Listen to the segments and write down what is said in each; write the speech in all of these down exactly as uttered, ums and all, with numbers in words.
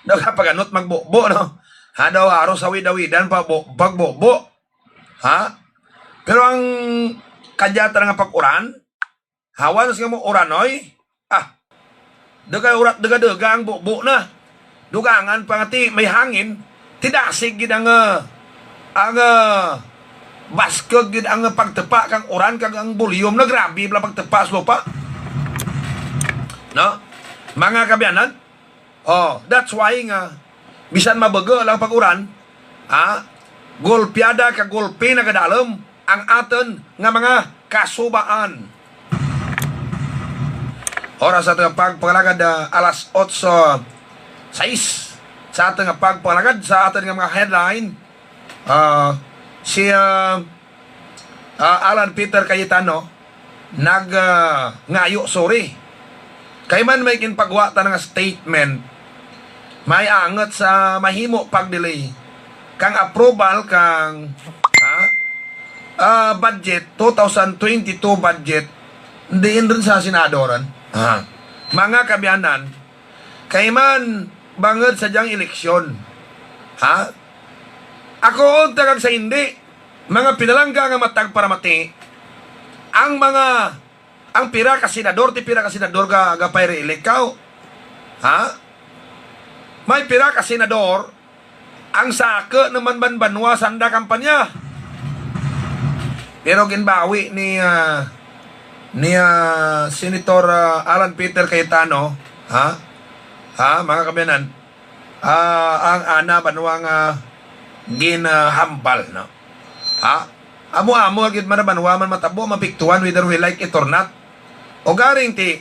Daw ka paganot magbubo, no? Ha, daw haros awid-awidan pa bu-, pagbubo. Ha? Pero ang kadya tana nga pag-uran, hawan sa nga mo uran, oy. Ah. Dega urat, dega-dega ang bubo na. Dugangan pa nga ti may hangin, ti dasig gid ang, ah, ang, ah, baskug gid ang pagtepa kang uran kag ang volume na grabe bala pagtepa sa lupa. No? Mga kaabyanan, oh, that's why nga, bisan mabaga lang pag-uran, ha, golpeada ka golpe na gadalum ang atun nga mga kasubaan. Oras sa atun nga pagpangalagad, ah, alas otso sais. Sa atun nga pagpangalagad, sa atun nga mga headline, ah, si, ah, ah, Alan Peter Cayetano, nag, ah, ngayo sorry. Kay man may ginpagwa tana nga statement, may angut sa mahimo pag-delay kang approval kang, ha? Ah, budget, two thousand twenty-two budget, diin run sa Senado run. Ha? Mga kaabyanan, kay man bangud sa dyang eleksyon. Ha? Ako unta kag sa indi, mga pinalangga nga matag paramati, ang mga, ang pira ka senador, ti pira ka senador ga, gapay-re-elect kaw? Ha? May pira ka senador, ang saku naman ban banwa sanda kampanya. Pero ginbawi ni, ah, ni, ah, Senator, ah, Alan Peter Cayetano, ha? Ha, mga kaabyanan? Ah, ang ana banwa nga ginahambal, no? Ha? Amo-amo gid man banwa man matabo, mapiktuhan whether we like it or not. Ugaring ti,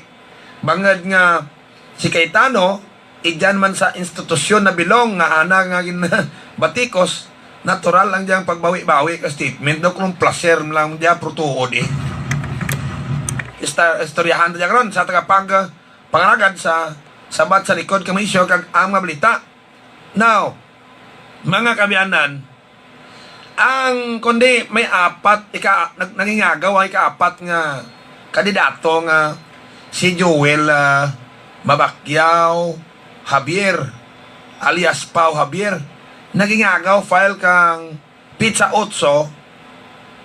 bangud nga si Cayetano, idyan man sa institusyon na bilong nga ana nga ginbatikos, natural lang dyang pagbawi-bawi ka statement, daw kon placer lang dya, pero tuod, eh. Ista-, istoryahan ta dya karon sa tagapag, pangalagad sa Sabat sa Likod kang Isyu kag ang mga balita. Now, mga kaabyanan, ang kundi may apat, ika-, nag-, nangingagaw ang ikaapat nga kandidato nga si Joel, ah, Mabacquiao Javier, alias Pao Javier. Nangingagaw file kang petsa otso,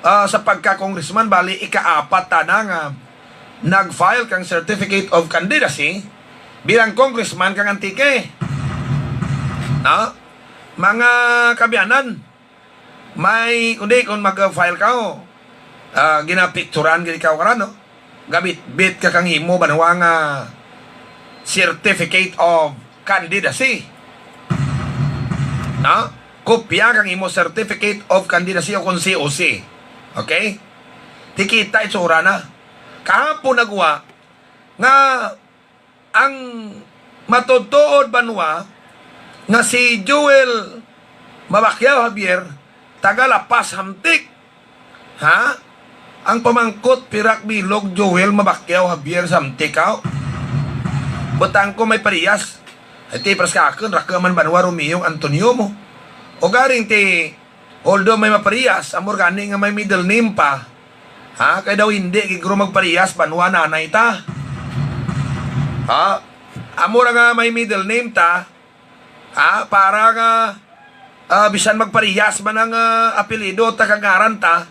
ah, sa pagka-congressman, bali ikaapat tana nga nag-file kang certificate of candidacy bilang congressman kang Antique. No? Mga kaabyanan, may, kundi kon mag-file kaw, ah, ginapikturan gid kaw karan, no? Gabitbit ka kang imo banwa nga certificate of candidacy. No? Kopya kang imo certificate of candidacy o kon C O C. Okay? Ti kita itsura na. Kahapon nagwa nga ang matuod-tuod banwa nga si Joel Mabacquiao Javier, taga La Paz, Hamtic. Ha? Ang pamangkot, pira ka bilog Joel Mabacquiao Javier sa Hamtic, haw? Butang ko may parehas. Ay, ti, paras ka akun, raku man banwa Romeo Antonio mo. Ugaring ti, although may maparehas, amo ra gani nga may middle name pa. Ha? Kay daw indi gid guro magparehas banwa nanay ta. Ha? Amo ra nga may middle name ta. Ha? Para nga, ah, bisan magparehas man ang, ah, apelyido ta kag ngaran ta.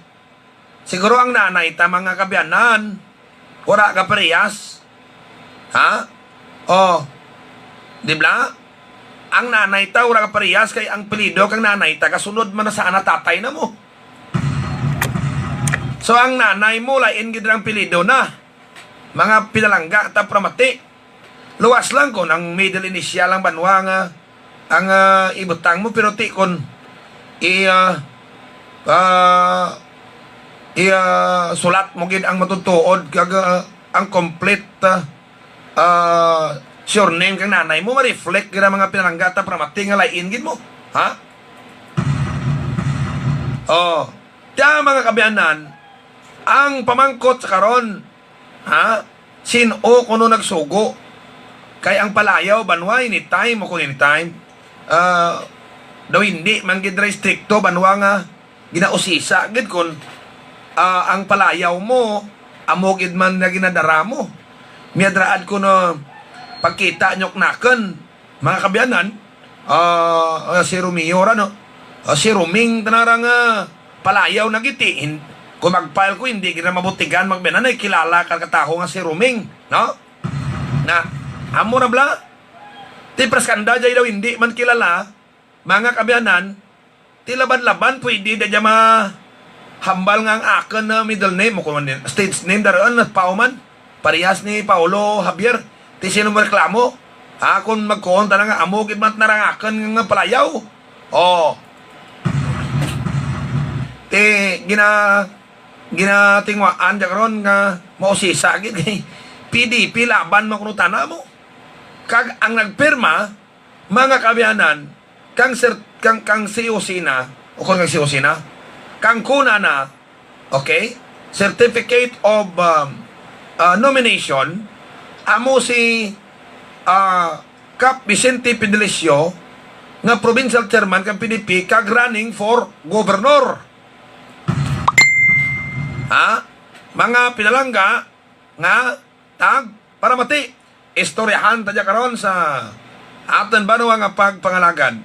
Siguro ang nanay ta, mga kaabyanan, wara gaparehas. Ha? O. Di bala? Ang nanay ta wara gaparehas kay ang apelyido kang nanay ta gasunod man na sa ana tatay namo. So, ang nanay mo, lain gid ra ang apelyido na. Mga pinalangga ta paramati. Luwas lang kon ang middle initial lang banwa nga ang, ah, ibutang mo, pero ti kon i, ah, ah, i, ah, sulat mo gid ang matuod-tuod kag, ah, ang complete, ah, ah, surname kang nanay mo, ma-reflect gid ra mga pinalangga ta paramati nga lain gid mo. Ha? O. Ti, mga kaabyanan, ang pamangkot sa karon, ha? Sin-o kuno nagsugo? Kay ang palayaw banwa anytime o kon anytime, ah, daw indi man gid ra istrikto banwa nga ginausisa gid kon, ah, ang palayaw mo, amo gid man nga ginadara mo. Miyad raad kuno pagkita nyo kanakun, mga kaabyanan, Ah, ah, si Romeo ra, no? Ah, si Roming tana ra nga, ah, palayaw na gid ti. Hin-, kon mag-file ko, hindi gid ra mabutigan, mga kaabyanan, hay kilala ka katawo nga si Roming, no? Na, amo ra bala. Ti paris kanda dya daw hindi man kilala, mga kaabyanan, ti Laban-Laban, pwede da dya mahambal nga ang akun nga middle name, o kon stage name, da run, Pao man. Parehas ni Paolo Javier. Ti sin-o mareklamo? Ha, kon magkuon tana nga amo gid man tana ra ang akun nga palayaw. O. Ti gina-, ginatinguhaan dya karon nga mausisa gid kay P D P laban man kuno tana mo. Kag ang nagpirma, mga kaabyanan, kang cer-, kang, kang C O C na, o kon kang C O C na, kang kuna na, okay? Certificate of, um, uh, nomination, amo si, uh, Kap Vicente Fidelicio, nga provincial chairman kang P D P, kag running for governor. Ha? Mga pinalangga, nga tagparamati. Istoryahan ta dya karon sa atun banwa nga pagpangalagad.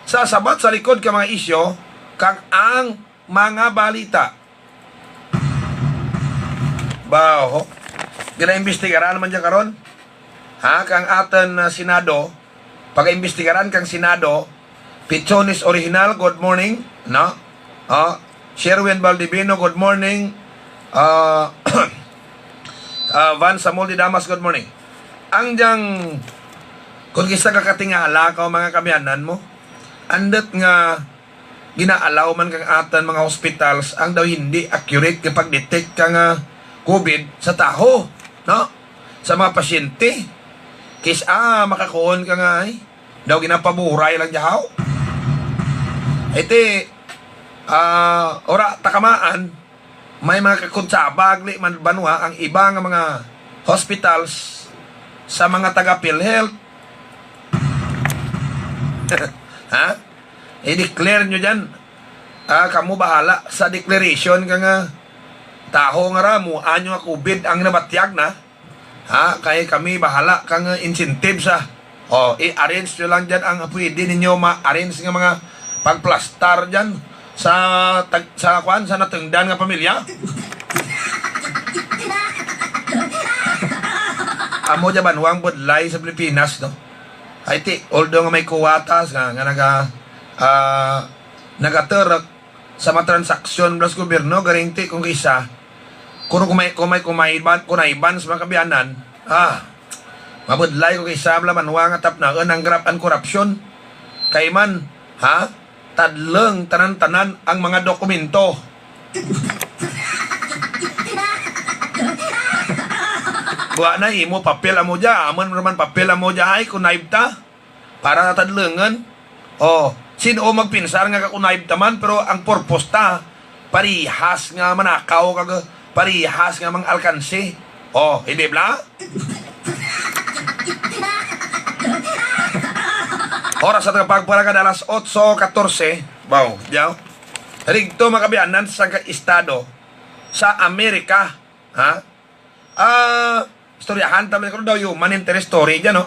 Sa sabat sa likod ka mga isyu, kag ang mga balita. Bawo, ginaimbestigaran man dya karon. Ha, kang atun, ah, Senado, pag-imbestigaran kang Senado, Pichones Original, good morning, no? Ah, Sherwin Baldivino, good morning. Ah, ah, Van Samuel de Damas, good morning. Ang dyang, kon kis-a kakatingala kaw mga kaabyanan mo, andut nga gina-allow man kang atun mga hospitals ang daw hindi accurate kang pag-detect kang, ah, COVID sa tawo, no? Sa mga pasyente. Kis-a makakuon ka nga, ay, daw ginapaburay lang dya haw. Ay ti, ah, wara ta kamaan, may mga kakunsaba gid man banwa ang iba nga mga hospitals sa mga taga PhilHealth. Ha? I-declare nyo dyan. Ah, kamo bahala sa declaration kang, ah, tawo nga ra mo-an nyo nga COVID ang nabatyag na. Ha, kay kami bahala kang incentive sa. O, i-arrange nyo lang dyan ang pwede ninyo ma-arrange nga mga pagplastar dyan sa tag-, sa kwan, sa natungdan nga pamilya. Amo dya banwang budlay sa Pilipinas, no? Ay ti, although nga may kuwatas nga, nga naga-, ah, nagaturuk, sa mga transaksyon bala sa gobyerno, garing ti kon kis-a, kon may, kon may, kon may ban-, kon may ban sa mga kaabyanan, ah, mabudlay kon kis-a bala banwa nga tapnaun ang graft and corruption. Kay man, ha? Tadlung tanan-tanan ang mga dokumento. Buwa na imo papel amo dya, amun man papel amo dya, ay, connived ta. Para tadlungun. O, sin-o magpinsar nga ka-connive ta man, pero ang purpose ta, parehas nga manakaw kag parehas nga mang-alkanse. O, hindi bala? Oras sa atun pagparagad alas otso katorse. Baw, dya. Rigto mga kaabyanan sa sangka estado sa Amerika. Ha? Ah, istoryahan ta man karon daw human interest story dyan, no?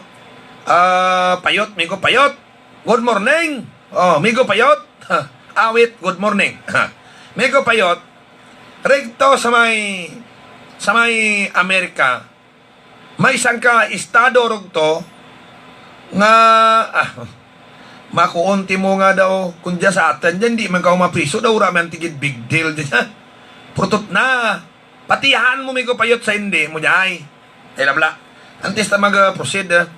Ah, Payot, Migo Payot. Good morning. O, Migo Payot. Awit, good morning. Migo Payot, rigto sa may, sa may Amerika, may sangka estado rugto nga, ah, makuon ti mo nga daw, kon dya sa atun dyan, di man kaw mapriso daw, wara man ti gid big deal dyan. Purtut na, Patihan mo, Migo Payot, sa hindi mo dya ay. Ay, bala. Antes ta mag-, ah, proceed, ah.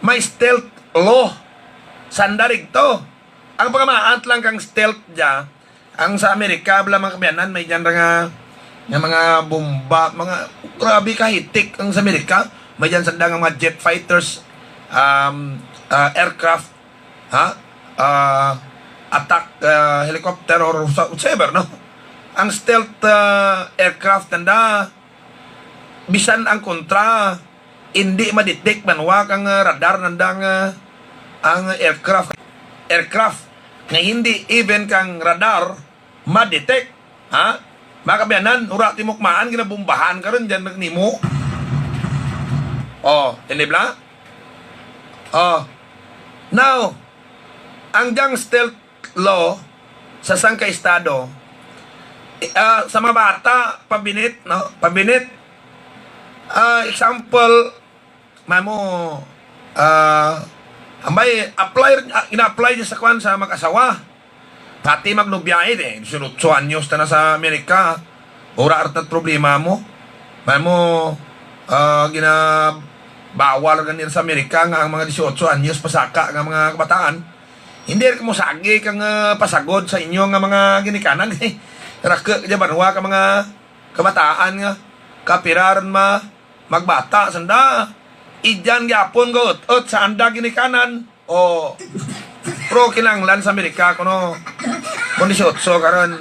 May stealth law. Sanda rigto. Ang pagkamaat lang kang stealth dya, ang sa Amerika, bala mga kaabyanan, may dyan ra nga, nga mga bomba, mga, grabe kahitik ang sa Amerika. May dyan sanda nga mga jet fighters, um, ah, aircraft, ha? Ah, attack, ah, helicopter or sa-, whatsoever, no? Ang stealth, ah, aircraft nanda, bisan ang kontra, hindi ma-detect banwa kang, ah, radar nanda nga, ah, ang aircraft, aircraft nga hindi even kang radar ma-detect. Ha? Mga kaabyanan, wara ti mo kamaan, ginabombahan karon dyan nimo. O, hindi bala? O. Now, Ang dyang stealth law sa sangka estado, eh, ah, sa mga bata, pabinit, no? Pabinit. Ah, example, mamo, ah, ambay, apply, ah, gina-apply dya sa kwan sa mag-asawa. Pati magnobya, eh, dieciocho anyos tana sa Amerika. Wara run ti problema mo. Mamo, ah, ginabawal gani sa Amerika nga ang mga dieciocho anyos pasaka nga mga kabataan. Indi run kamo sagi kang, ah, pasagod sa inyo nga mga ginikanan, eh. Raku dya banwa ka mga kabataan nga kapira run ma-, magbata sanda. Idyan gihapon gaut-ut sa anda ginikanan. O, pero kinahanglan sa Amerika kuno, kon dieciocho ka run,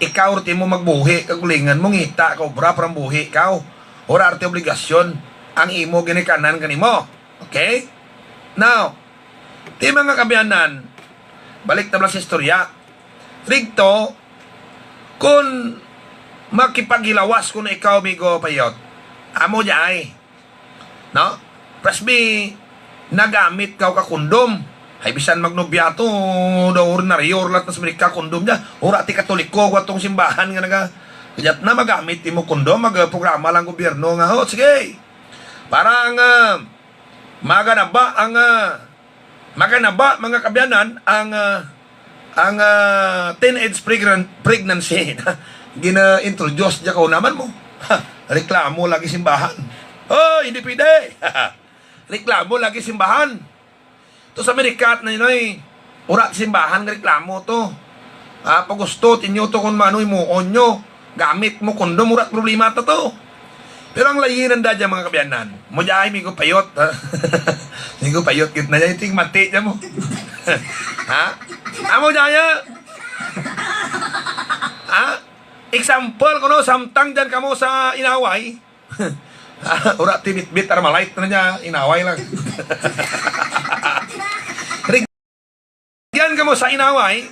ikaw run ti imo magbuhi, kaugalingun mo ngita ka obra para mabuhi ikaw. Wara run ti obligasyon ang imo ginikanan kanimo. Okay? Now, ti mga kaabyanan, balik ta bala sa istorya. Rugto, kon makipaghilawas kuno ikaw, amigo Payot. Amo dya ay. No? Parehas bi, nagamit kaw ka kondom. Hay bisan magnobya to, daw ordinaryo run lat na sa Amerika kondom dya. Wara ti Katoliko, wara tong simbahan nga naga-, kadya tana magamit timo kondom, magprograma lang gobyerno nga, o, sige. Para nga, ah, maganaba ang, ah, maganaba, mga kaabyanan, ang, ah, ang, ah, teenage pregnan-, pregnancy. Gina-introduce dya kauna man mo. Reklamo lagi simbahan. Oy, hindi pwede. Reklamo lagi simbahan. To sa Amerika, Noy, wara ti simbahan nga reklamo to. Ah, pag gusto ti inyo to kon maano himuon nyo. Gamit mo kondom, wara ti problema ta to. Pero ang layi nanda dya, mga kaabyanan. Amo dya ay, amigo Payot, ha? Amigo Payot, gid na dya, ti mati dya mo. Ha? Amo dya, ya. Ha? Example kuno, samtang dyan kamo sa inaway. Wara ti bitbit Armalite na dya, inaway lang. Dyan kamo sa inaway,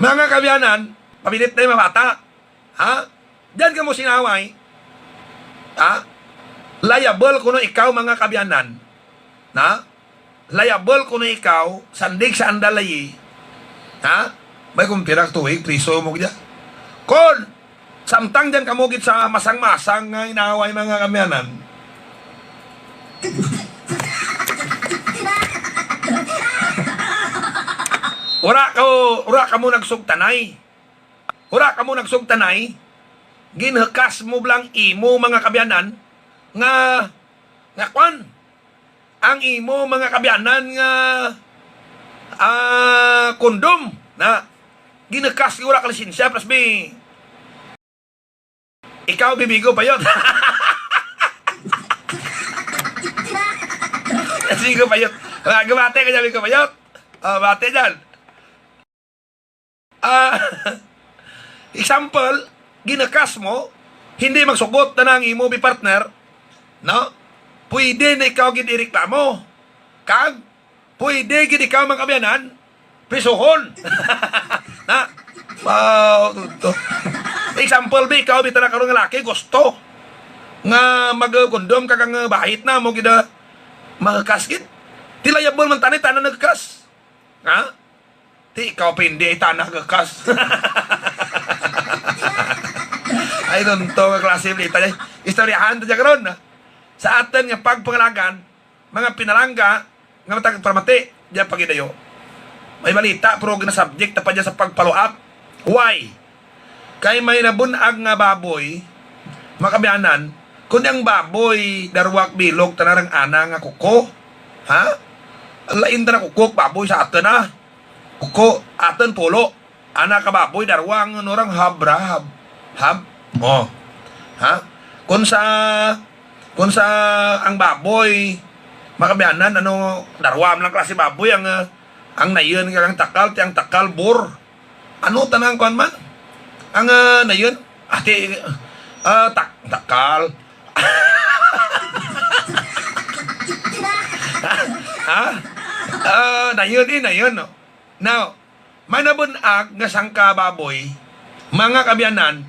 mga kaabyanan, pabinit na mga bata. Ha? Dyan kamo sa inaway. Ha? Liable kuno ikaw, mga kaabyanan. Na? Liable kuno ikaw, sandig sa anda layi. Ha? May kon pira ka tuig, priso mo dya. Kon, samtang dyan kamo gid sa masang-masang nga inaway, mga kaabyanan. Wara ka, wara kamo nagsugtanay. Wara kamo nagsugtanay. Ginhukas mo bala ang imo, mga kaabyanan, nga, nga kwan. Ang imo, mga kaabyanan, nga, ah, kondom, na. Ginhukas, wara ka lisensya, parehas bi. Ikaw, bi, amigo Payot. Amigo Payot. Ah, gabati ka dyan, amigo Payot. Ah, bati dyan. Ah, example, ginhukas mo, hindi magsugot tana ang imo bi partner, no? Pwede na ikaw gid ireklamo. Kag, pwede gid ikaw, mga kaabyanan, prisohon. Na? Wow, tuto. Example, bi, ikaw, bi, tana karon nga laki, gusto nga magkondom ka kang bahit na, amo gid, ah, mahukas gid. Ti liable man tana, tana naghukas. Ha? Ti ikaw pa indi, tana hukas. Ay, tuto nga klase balita dya. Istoryahan ta dya karon, ha? Sa atun nga pagpangalagan, mga pinalangga, nga matag paramati, dya pagidayo. May balita, pero gina-subject ta pa dya sa pag-follow up. Why? Kay may nabun-ag nga baboy, mga kaabyanan, kon ang baboy, darwa ka bilog tana rang ana nga kuko. Ha? Lain tana kuko ka baboy sa atun, ha? Kuko, atun pulo. Ana ka baboy, darwa ang ano rang hab ra, hab. Hab? O. Ha? Kon sa, kon sa ang baboy, mga kaabyanan, ano, darwa man lang klase baboy, ang, ah, ang nayun kag ang takal, ti ang takal, bur. Ano tana ang kwan man? Ang, ah, nayun? Ah, ti, ah, tak-, takal. Ha? Ah, nayun, eh, nayun, no? Now, may nabun-ag nga sangka baboy, mga kaabyanan,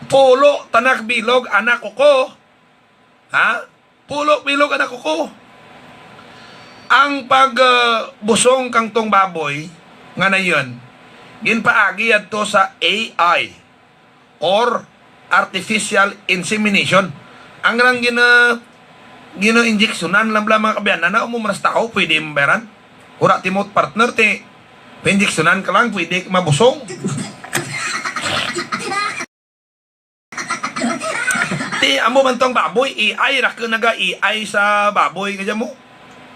pulo tana ka bilog ana kuko. Ha? Pulo ka bilog ana kuko. Ang pag, ah, busong kang tong baboy nga nayon, ginpaagi adto sa A I or artificial insemination. Ang rang gina-, gina-injeksyonan lang bala, mga kaabyanan, na amo man sa tawo, pwede man bala ran. Wara ti mo't partner ti, pa-injeksyonan ka lang, pwede mabusong. Ti, amo man tong baboy, A I, raku naga-A I sa baboy kadya mo.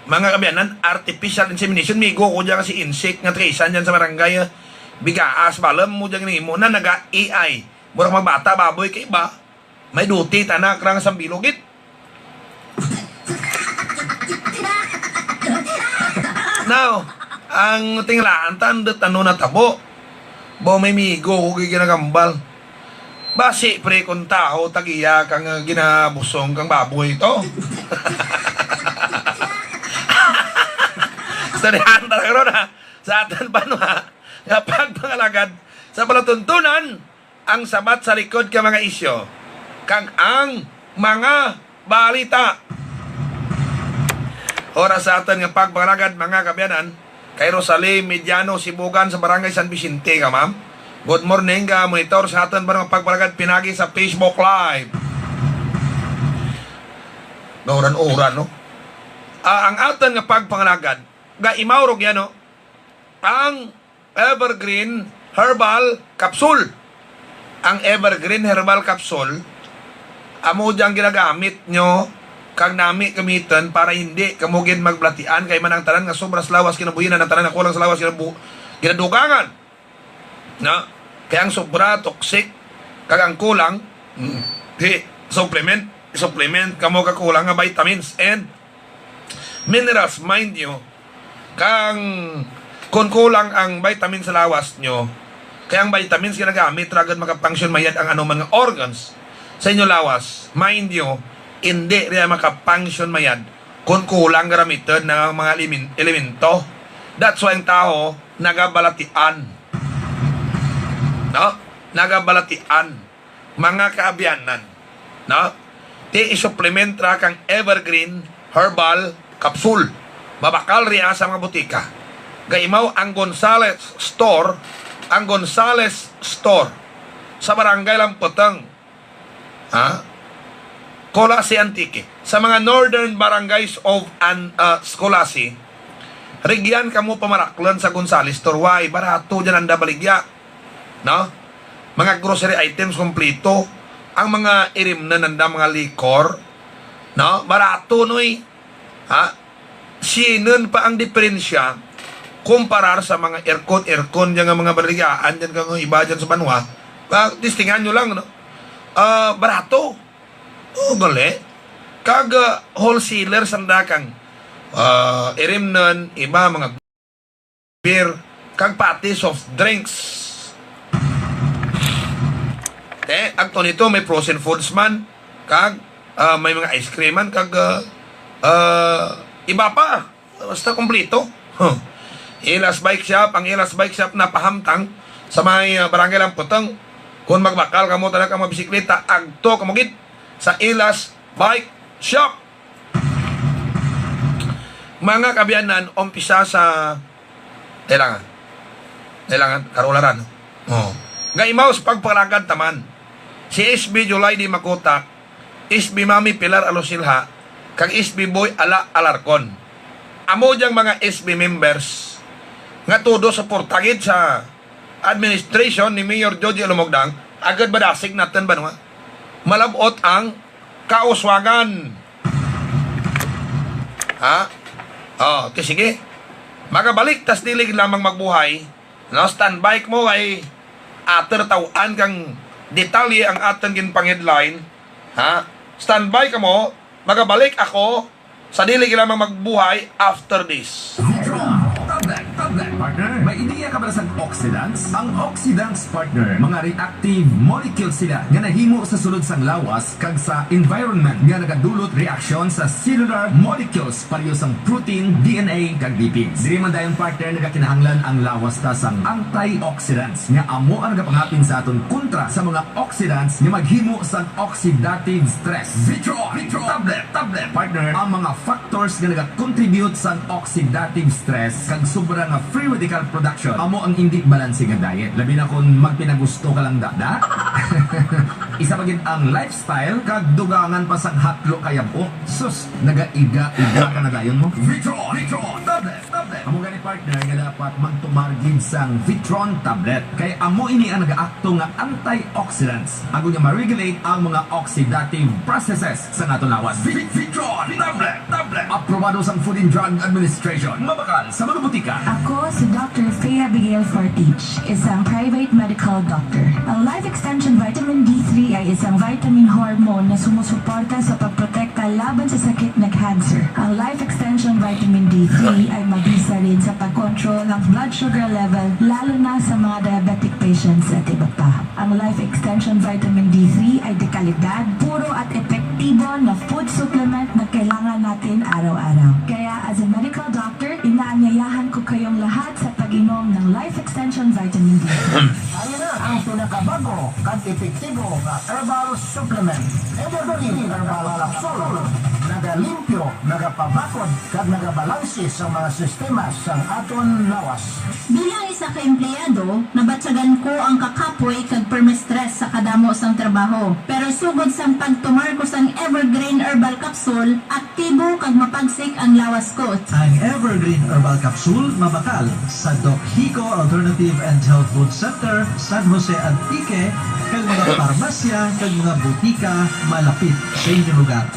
Mga kaabyanan, artificial insemination, migo ko dyan si Insik nga taga-isa dyan sa barangay, ah, Bigaas, Balem, amo dyan ginhimo na, naga-A I. Mura magbata baboy kay iba, may duty, tanak rang sambilog gid. Now, ang tinglahan ta, andut ano natabo. Baw may migo ko gid ginagambal. Basi, pre, kon tawo tag-iya kang, ah, ginabusong kang baboy to. Istoryahan ta lang run, ha. Sa atun banwa nga pagpangalagad sa palatuntunan, ang sabat sa likod kang mga isyu, kag ang mga balita. Oras sa atun nga pagpangalagad, mga kaabyanan, kay Rosalie Mediano Sibugan sa Barangay San Vicente ka, ma'am. Good morning, ga-monitor sa atun banwa nga pagpangalagad pinaagi sa Facebook Live. Nauran-uran, no? Ah, ang atun nga pagpangalagad, gaimaw rugya, no? Ang Evergreen Herbal Capsule. Ang Evergreen Herbal Capsule, amo dyang ginagamit nyo kag nami gamitun para indi kamo gid magbalatian, kay man ang tanan nga sobra sa lawas kinabuhi na, ang tanan nga kulang sa lawas kinabu-, ginadugangan. No? Kay ang sobra toxic, kag ang kulang, mm, di, supplement, supplement kamo kang kulang nga vitamins and minerals, mind you, kang kon kulang ang vitamin sa lawas nyo, kay ang vitamins ginagamit ra gid maka-function mayad ang anuman nga organs sa inyo lawas, mind you, indi ra maka-function mayad kon kulang gamiton ang mga elemen-, elemento. That's why ang tawo nagabalatian. No? Nagabalatian. Mga kaabyanan, no? Ti i-supplement ra kang Evergreen Herbal Capsule. Mabakal ria sa mga butika. Gaimaw ang Gonzales Store, ang Gonzales Store sa Barangay Lamputeng. Ha? Culasi, Antique. Sa mga northern barangays of an-, ah, Culasi, rugyan kamo pamaraklun sa Gonzales Store. Why? Barato dyan anda baligya. No? Mga grocery items, kompleto. Ang mga irimnun nanda, mga liquor, no? Barato, noy. Ha? Sinun pa ang diperensya kumparar sa mga aircon, aircon dyan nga mga baligyaan dyan kang iba dyan sa banwa. Ah, testingan nyo lang, no? Ah, barato. O, gali. Kag, ah, wholesaler sanda kang, ah, irimnun, iba, mga beer, kag pati soft drinks. Te, agto nito may frozen foods man, kag, ah, may mga ice cream man, kag, ah, ah, iba pa. Basta kompleto. Huh. Ilas Bike Shop, ang Ilas Bike Shop napahamtang sa may, ah, Barangay Lamputeng. Kon magbakal kamo tana kang mga bisikleta, agto kamo gid sa Ilas Bike Shop. Mga kaabyanan, umpisa sa, kailangan, kailangan, karularan. O. Gaimaw sa pagpangalagad taman. Si S B July Dimacuta, S B Mami Pilar Alosilja, kag S B Boy Ala Alarcon. Amo dyang mga S B members nga todo suporta gid sa administration ni Mayor Joji Alomogdang, agud madasig natun banwa. Malab-ot ang kauswagan. Ha? O, ti sige. Magabalik ta sa dili gid lamang magbuhay. No, standby kamo kay atun taw-an kang detalye ang atun ginpang-headline. Ha? Standby kamo, magabalik ako sa dili gid lamang magbuhay after this. Partner, may ideya ka ba sa oxidants? Ang oxidants, partner, mga reactive molecules sila nga nahimo sa sulod sang lawas kag sa environment nga nagadulot reaksyon sa cellular molecules pareho sang protein, D N A, kag lipids. Diri man dayon, partner, nagakinahanglan ang lawas ta sang antioxidants nga amo ang nagapangapin sa aton kontra sa mga oxidants nga maghimo sang oxidative stress. Vitron, Vitron, tablet, tablet, partner, ang mga factors nga nagacontribute sa oxidative stress kag sobra nga free radical production amo ang indi balanse nga diet. Labi na kon magpinagusto ka lang, dada. Isa pa gid ang lifestyle kag dugangan pa sang hatlo kay ab-o. Sus, nagaiga-iga ka na dayon mo. Vitron, Vitron, tablet, tablet. Amo gani, partner, nga dapat magtumar gid sang Vitron tablet. Kay amo ini ang nagaakto nga antioxidants. Agud nga ma-regulate ang mga oxidative processes sa aton lawas. Vi-, Vitron tablet, tablet. Aprobado sang Food and Drug Administration. Mabakal sa mga butika. Ako si Doctor Faye Abigail Fortich, isang private medical doctor. Ang Life Extension Vitamin D three ay isang vitamin hormone na sumusuporta sa pagprotekta laban sa sakit na cancer. Ang Life Extension Vitamin D three ay mabisa rin sa pagkontrol ng blood sugar level, lalo na sa mga diabetic patients at iba pa. Ang Life Extension Vitamin D three ay dekalidad, puro at epektibo na food supplement na kailangan natin araw-araw. Kaya, as a medical doctor, inaanyayahan ko kayong lahat sa pag-inom ng Life Extension Vitamin D three. Ari na ang pinakabag-o kag epektibo nga herbal supplement, Evergreen Herbal Capsule. Nagalimpyo, nagapabakod, kag nagabalanse sa mga sistema sang aton lawas. Bilang isa ka empleyado, nabatyagan ko ang kakapoy kag perma-stress sa kadamo sang trabaho. Pero sugod sang pagtumar ko sang Evergreen Herbal Capsule, aktibo kag mapagsik ang lawas ko. Ang Evergreen Herbal Capsule mabakal sa Doc Hico Alternative and Health Food Center, San Jose, Antique, kag mga parmasya kag mga butika malapit sa inyo lugar.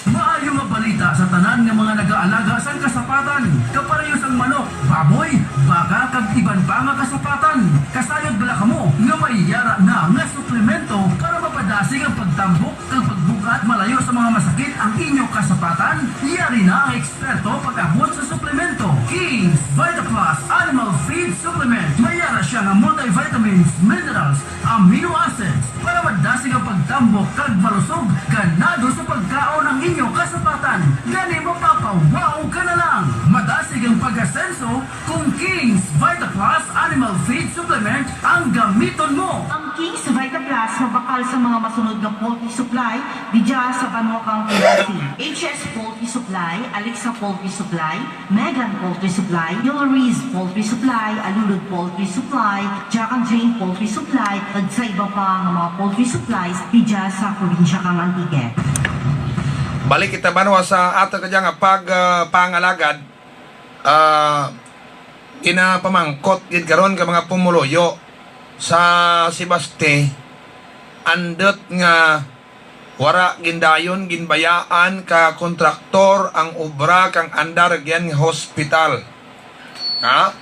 Maayo nga balita sa tanan nga mga nagaalaga sang kasapatan, kapareho sang manok, baboy, baka, kag iban pa nga kasapatan. Kasayod bala kamo nga may yara na nga suplemento para mapadasig ang pagtambok kag pagbug-at malayo sa mga masakit ang inyo kasapatan? Yari na ang eksperto pag-abot sa suplemento. King's Vita Plus Animal Feed Supplement. May yara siya nga multivitamins, minerals, amino acids para madasig ang pagtambok kag malusog, ganado sa pagkaon ang inyo kasapatan. Gani mapapa-wow ka na lang. Madasig ang pag-asenso kon King's Vita Plus Animal Feed Supplement ang gamiton mo. Ang King's Vita Plus mabakal sa mga masunod nga poultry supply didya sa banwa kang Culasi. H S Poultry Supply, Alexa Poultry Supply, Megan Poultry Supply, Yulriz Poultry Supply, Alulud Poultry Supply, Jack and Jane Poultry Supply, kag sa iba pa nga mga poultry supplies didya sa probinsya kang Antique. Balik kita banwa sa ato kadya nga pag, ah, pangalagad, ah, ginapamangkot gid karon ka mga pumuluyo sa Sebaste, andut nga wara gindayon, ginbayaan ka kontraktor ang obra kang Anda Rugyan nga hospital. Ha?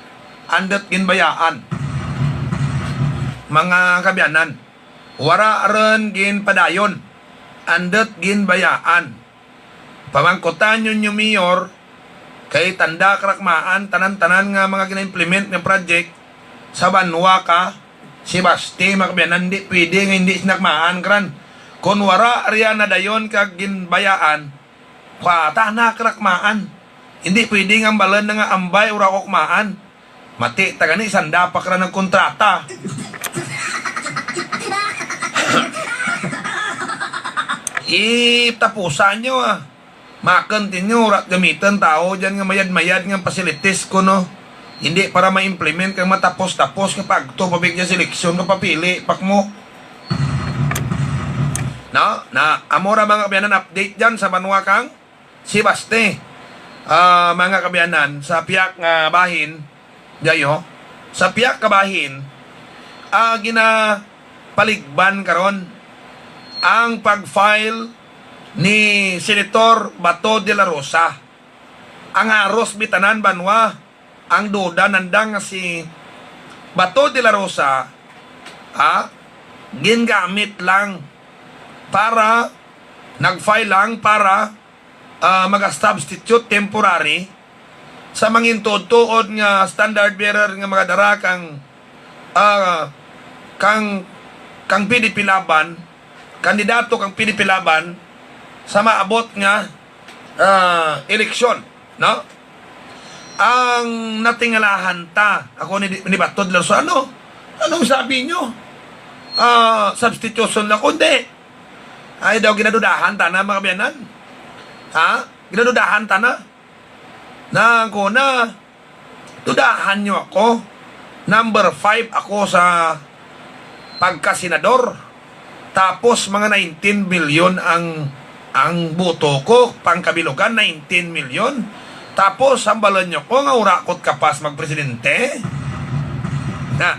Andut ginbayaan. Mga kaabyanan, wara run ginpadayon. Andut ginbayaan. Pamangkutan ninyo, Mayor, kay tanda karakmaan tanan-tanan nga mga gina-implement nga project sa banwa ka Sebaste, mga kaabyanan, indi pwede nga indi sinakmaan karan. Kon wara riya nadayon kag ginbayaan, kwata na karakmaan. Indi pwede nga hambalun na nga ambay, wara ko kmaan. Mati ta gani, sanda pa karan nagkontrata. Itapusan ninyo, ah. Makun ti ninyo, wara't gamitun tao dyan nga mayad-mayad nga facilities kuno. Indi para ma-implement kang matapos-tapos nga pagto pa bigya sa eleksyon ka papili pa kamo. No? Na, amo ra mga kaabyanan update dyan sa banwa kang Sebaste. Ah, mga kaabyanan, sa piyak nga bahin, gayo, sa piyak ka bahin, ah, ginapaligban karon ang pag-file ni Senator Bato de la Rosa. Ang haros bitanan banwa, ang duda nanda nga si Bato de la Rosa, ah, gingamit lang para, nag-file lang para ah, maga-substitute temporary sa mangin tuod-tuod nga standard bearer nga magadara kang, ah, kang, kang P D P Laban, kandidato kang P D P Laban, sa maabot nga, ah, eleksyon, no? Ang natingalahan ta, ako ni, ni Bato de la Rosa, ano? Anong sabi nyo? Ah, substitution lang, kundi. Ay daw, ginadudahan ta na, mga kaabyanan. Ha? Ginadudahan ta na. Na ako na, dudahan nyo ako. Number five ako sa pagkasenador. Tapos mga nineteen bilyon ang, ang boto ko, pangkabilugan, nineteen milyon. Tapos, hambalan nyo ko nga wara ko't kapas magpresidente. Na.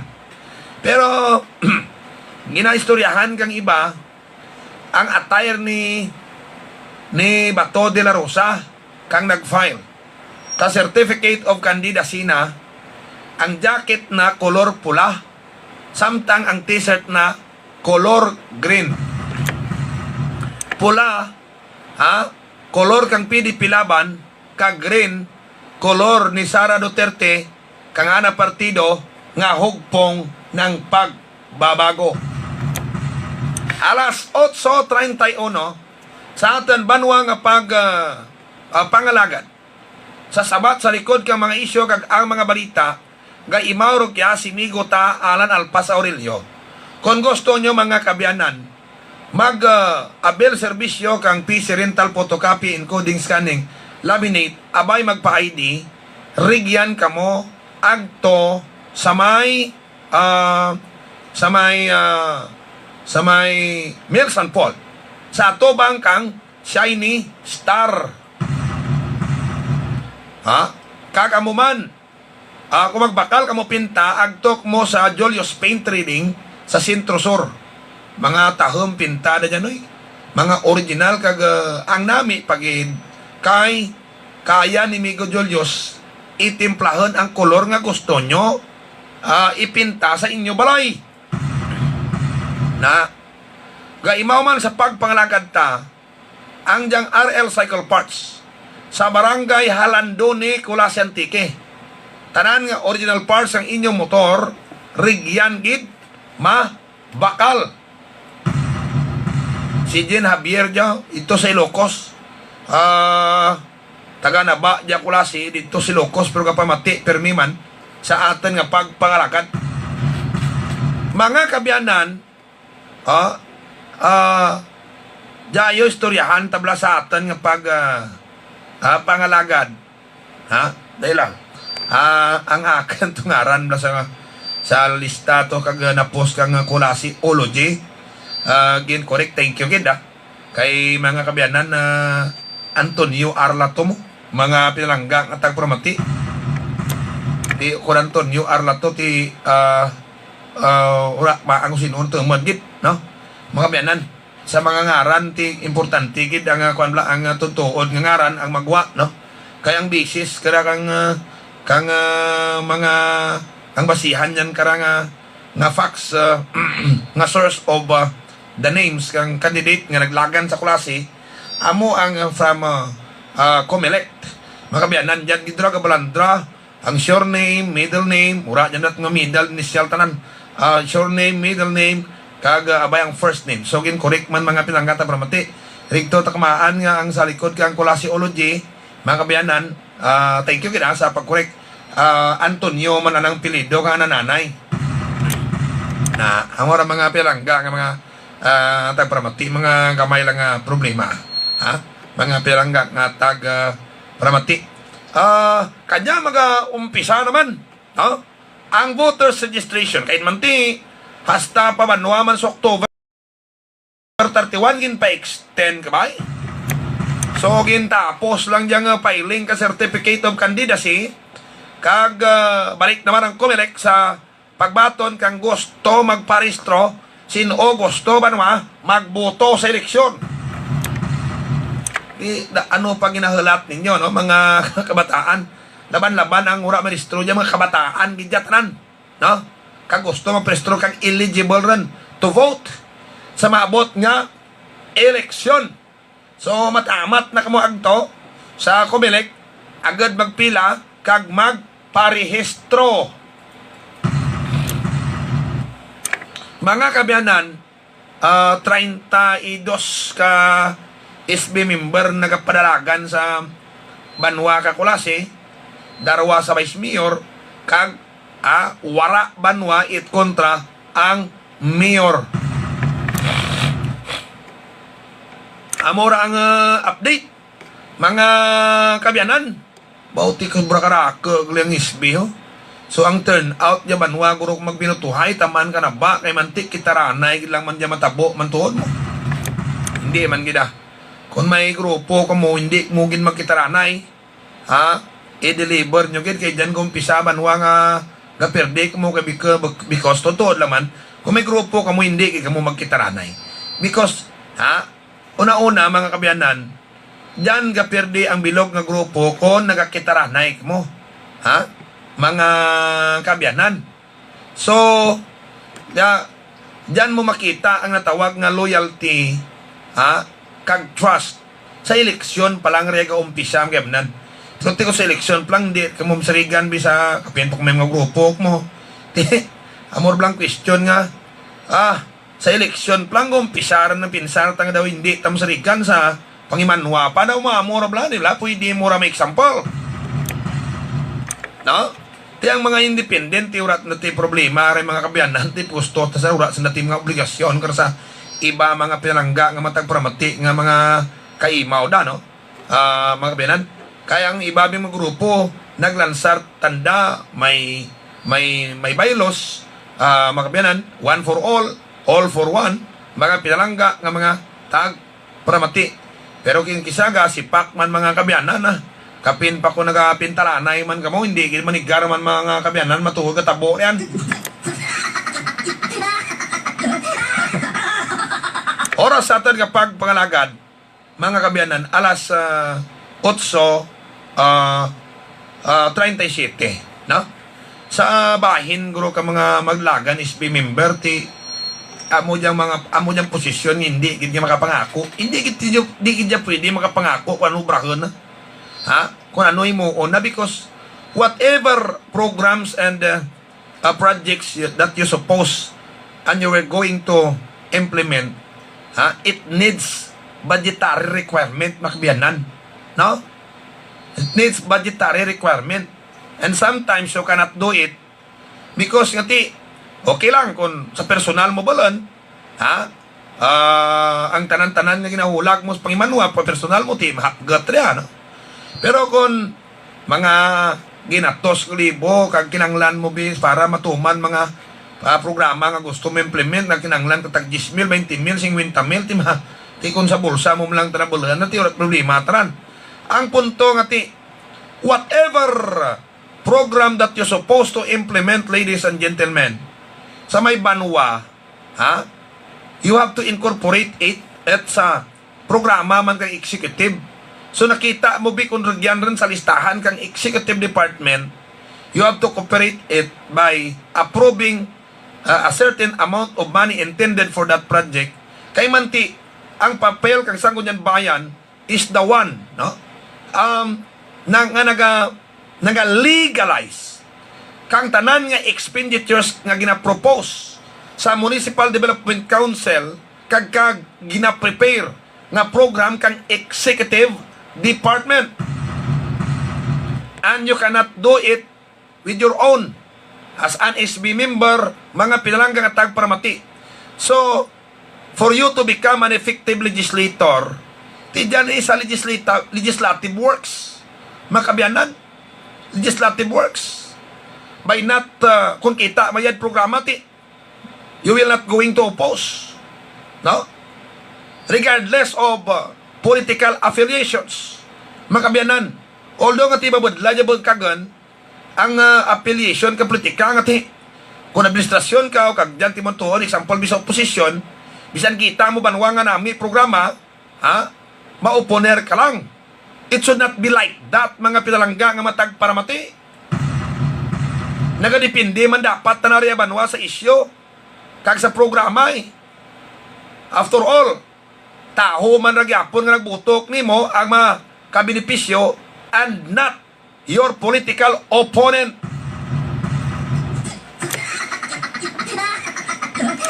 Pero, ginaistoryahan kang iba, ang attire ni, ni Bato de la Rosa, kang nag-file ka certificate of candidacy na, ang jacket na kolor pula, samtang ang t-shirt na kolor green. Pula, ha, kolor kang P D P Laban, kag green, kolor ni Sara Duterte, kang ana partido nga hugpong ng pagbabago. Alas otso treinta y uno, sa atun banwa nga pag, ah, ah, pangalagad. Sa sabat sa likod kang mga isyu kag ang mga balita, gaimaw rugya si migo ta Alan Alpas Aurelio. Kon gusto nyo, mga kaabyanan, mag, ah, avail serbisyo kang P C Rental Photocopy, Encoding, Scanning, Laminate, abay magpa-I D, rugyan kamo agto sa may, ah, sa may, ah, sa may Mills and Paul. Sa atubang kang Shiny Star. Ha? Kag amo man, ah, kon magbakal kamo pinta, agto kamo sa Julius Paint Trading sa Centro Sur. Mga tahum pinta da dyan, oy. Mga original kag, ah, ang nami pa gid kay kaya ni Migo Julius itimplahun ang kolor nga gusto nyo, ah, ipinta sa inyo balay. Na, gaimaw man sa pagpangalagad ta, ang dyang R L Cycle Parts sa Barangay Jalandoni, Culasi, Antique. Tanan nga original parts ang inyong motor, rugyan gid mabakal. Si Jen Javier dya, didto sa Ilocos. Ah, taga Nava dya, Culasi, didto sa Ilocos, pero gapamati pirmi man sa atun nga pagpangalagad. Mga kaabyanan, ah, ah, dya istoryahan ta bala sa atun nga pag, ah, ah, pangalagad. Ha? Dali lang. Ah, ang akun to ngaran bala sa, sa lista to kag, ah, na-post kang, ah, Culasiology. Ah, gin-correct, thank you gid, ah. Kay mga kaabyanan, ah, Antonio Arlato mo, mga pinalangga nga tagparamati. Ti kon Antonio Arlato ti, ah, ah, wara maang sin-o ti man gid, no? Mga kaabyanan, sa mga ngaran ti importante gid ang, ah, kuwan bala, ang, ah, tuod-tuod nga ngaran ang maggwa, no? Kay ang basis kara kang, ah, kang, ah, mga, ang basihan dyan kara nga, nga facts, ah, nga source of, ah, the names kang candidate nga naglagan sa Culasi, amo ang, ah, from, ah, ah, Comelec. Mga kaabyanan, dyan gid ra gabalandra ang surname, middle name, wara dyan daw nga middle initial tanan. Ah, surname, middle name, kag, ah, abay ang first name. So, gin-correct man, mga pinalangga tagparamati. Rugto ta kamaan nga ang sa likod kang Culasiology, mga kaabyanan, ah, thank you gid, ah, sa pag-correct. Ah, Antonio man anang apelyido kang ana nanay. Na, amo ra mga pinalangga nga mga, ah, tagparamati, mga gamay lang nga problema. Ha? Mga pinalangga nga tag, ah, paramati. Ah, kanya mag-umpisa na man, no? Ang voters registration, kay man ti, hasta pa banwa man sa October thirty-one, ginpa-extend kabay. So, gintapos lang dyang, ah, filing ka certificate of candidacy, kag, ah, balik na man ang Comelec sa pagbaton kang gusto magparehistro, sin-o gusto banwa magboto sa eleksyon. Ti, da, ano pa ginahulat ninyo, no, mga kabataan? Laban-laban ang wara marehistro dya, mga kabataan gid dya tanan, no? Kag gusto magparehistro kag eligible run to vote sa maabot nga eleksyon. So, matamat na kamo agto sa Comelec, agud magpila, kag magparehistro. Mga kaabyanan, ah, treinta y dos ka S B member nagapadalagan sa banwa ka Culasi, darwa sa vice mayor, kag, ah, wara banwa it kontra ang mayor. Amo ra ang, ah, update, mga kaabyanan. Baw ti ka bura karaka gali ang S B, ho. So, ang turnout dya banwa guro kon magbinutuhay, taman ka na ba, kay manti kitaranay gid lang man dya matabo man tuod mo. Indi man gid, ah. Kon may grupo kamo, indi mo gid magkitaranay, ha? I-deliver nyo gid, kay dyan gaumpisa banwa nga gapirdi kamo kay bika-, because tuod-tuod lang man. Kon may grupo kamo, indi gid kamo magkitaranay. Because, ha? Una-una, mga kaabyanan, dyan gapirdi ang bilog nga grupo kon nagakitaranay kamo. Ha? Mga kaabyanan. So, dya-, dyan mo makita ang natawag nga loyalty, ha? Kag trust. Sa eleksyon pa lang ria gaumpisa, mga kaabyanan. So, ti kon sa eleksyon pa lang, indi kamo masarigan bisan kapin pa kon may mga grupo kamo. Ti, amo ra bala ang question nga, ah, sa eleksyon pa lang, gaumpisa ra na pinsar ta nga daw indi ta masarigan sa pangimanwa pa daw, ma-, amo ra bala, di bala, pwede mo ra ma-example. No? Ti ang mga independent, ti wara sanda ti problema, ray mga kaabyanan, ti puesto ta sa wara sanda ti mga obligasyon, kara sa iba mga pinalangga nga matag paramati nga mga kaimaw da, no? Ah, mga kaabyanan. Kay ang iba bing mga grupo, naglansar tanda, may, may, may bylaws, ah, mga kaabyanan, one for all, all for one, mga pinalangga nga mga tagparamati. Pero kon kis-a gasipak man mga kaabyanan, ah. Kapin pa kon nagapintaranay man kamo, indi gid manigar man mga kaabyanan, matuod ka tabo rian. Oras sa atun nga pagpangalagad, mga kaabyanan, alas, ah, otso, ah, ah, treinta y siete, no? Sa bahin guro ka mga maglagan S B member ti, amo dyang mga, amo dyang posisyon nga indi gid nga makapangako. Indi gid dya, di gid dya pwede makapangako kon ano obrahun na. Ha? Kon ano himuon na, because whatever programs and, ah, uh, projects you, that you suppose and you were going to implement, ha, it needs budgetary requirement, mga kaabyanan. No? It needs budgetary requirement. And sometimes you cannot do it because nga ti, okay lang kon sa personal mo balon, ha? Ah, ang tanan-tanan nga ginahulag mo sa pangimanwa, pa-, personal mo, ti mahapgat riya, no? Pero kon mga ginatos ka libo, kag kinanglan mo bi para matuman mga, ah, programa nga gusto mo implement, nga kinanglan ka tag diyes mil, baynte mil, singkwenta mil, ti ma-, ti kon sa bulsa mo man lang tana balon, ti wara problema tana. Ang punto nga ti, whatever program that you're supposed to implement, ladies and gentlemen, sa may banwa, ha? You have to incorporate it, it sa programa man kang executive. So, nakita mo bi kon rugyan run sa listahan kang executive department, you have to cooperate it by approving, uh, a certain amount of money intended for that project. Kay man ti, ang papel kang Sangguniang Bayan, is the one, no? Um, na, nga naga-, naga-legalize kang tanan nga expenditures nga gina-propose sa Municipal Development Council kag, kag gina-prepare nga program kang executive department. And you cannot do it with your own, as an S B member, mga pinalangga nga tagparamati. So, for you to become an effective legislator, ti dyan is a legislata-, legislative works. Mga kaabyanan, legislative works. By not, uh, kon kita mayad programa ti, you will not going to oppose. No? Regardless of, uh, political affiliations. Mga kaabyanan, although nga ti mabudlay dya bungkagun, ang, ah, affiliation ka politika nga ti, kon administrasyon ka o kag dyan ti mo tuon, example, bisan oposisyon, bisan kita mo banwa nga nami programa, ha? Maoponer ka lang. It should not be like that, mga pinalangga nga matag paramati. Nagadepende man dapat tana ria banwa sa isyu kag sa programa, eh. After all, tawo man ra gihapon nga nagboto kanimo ang makabenepisyo and not your political opponent.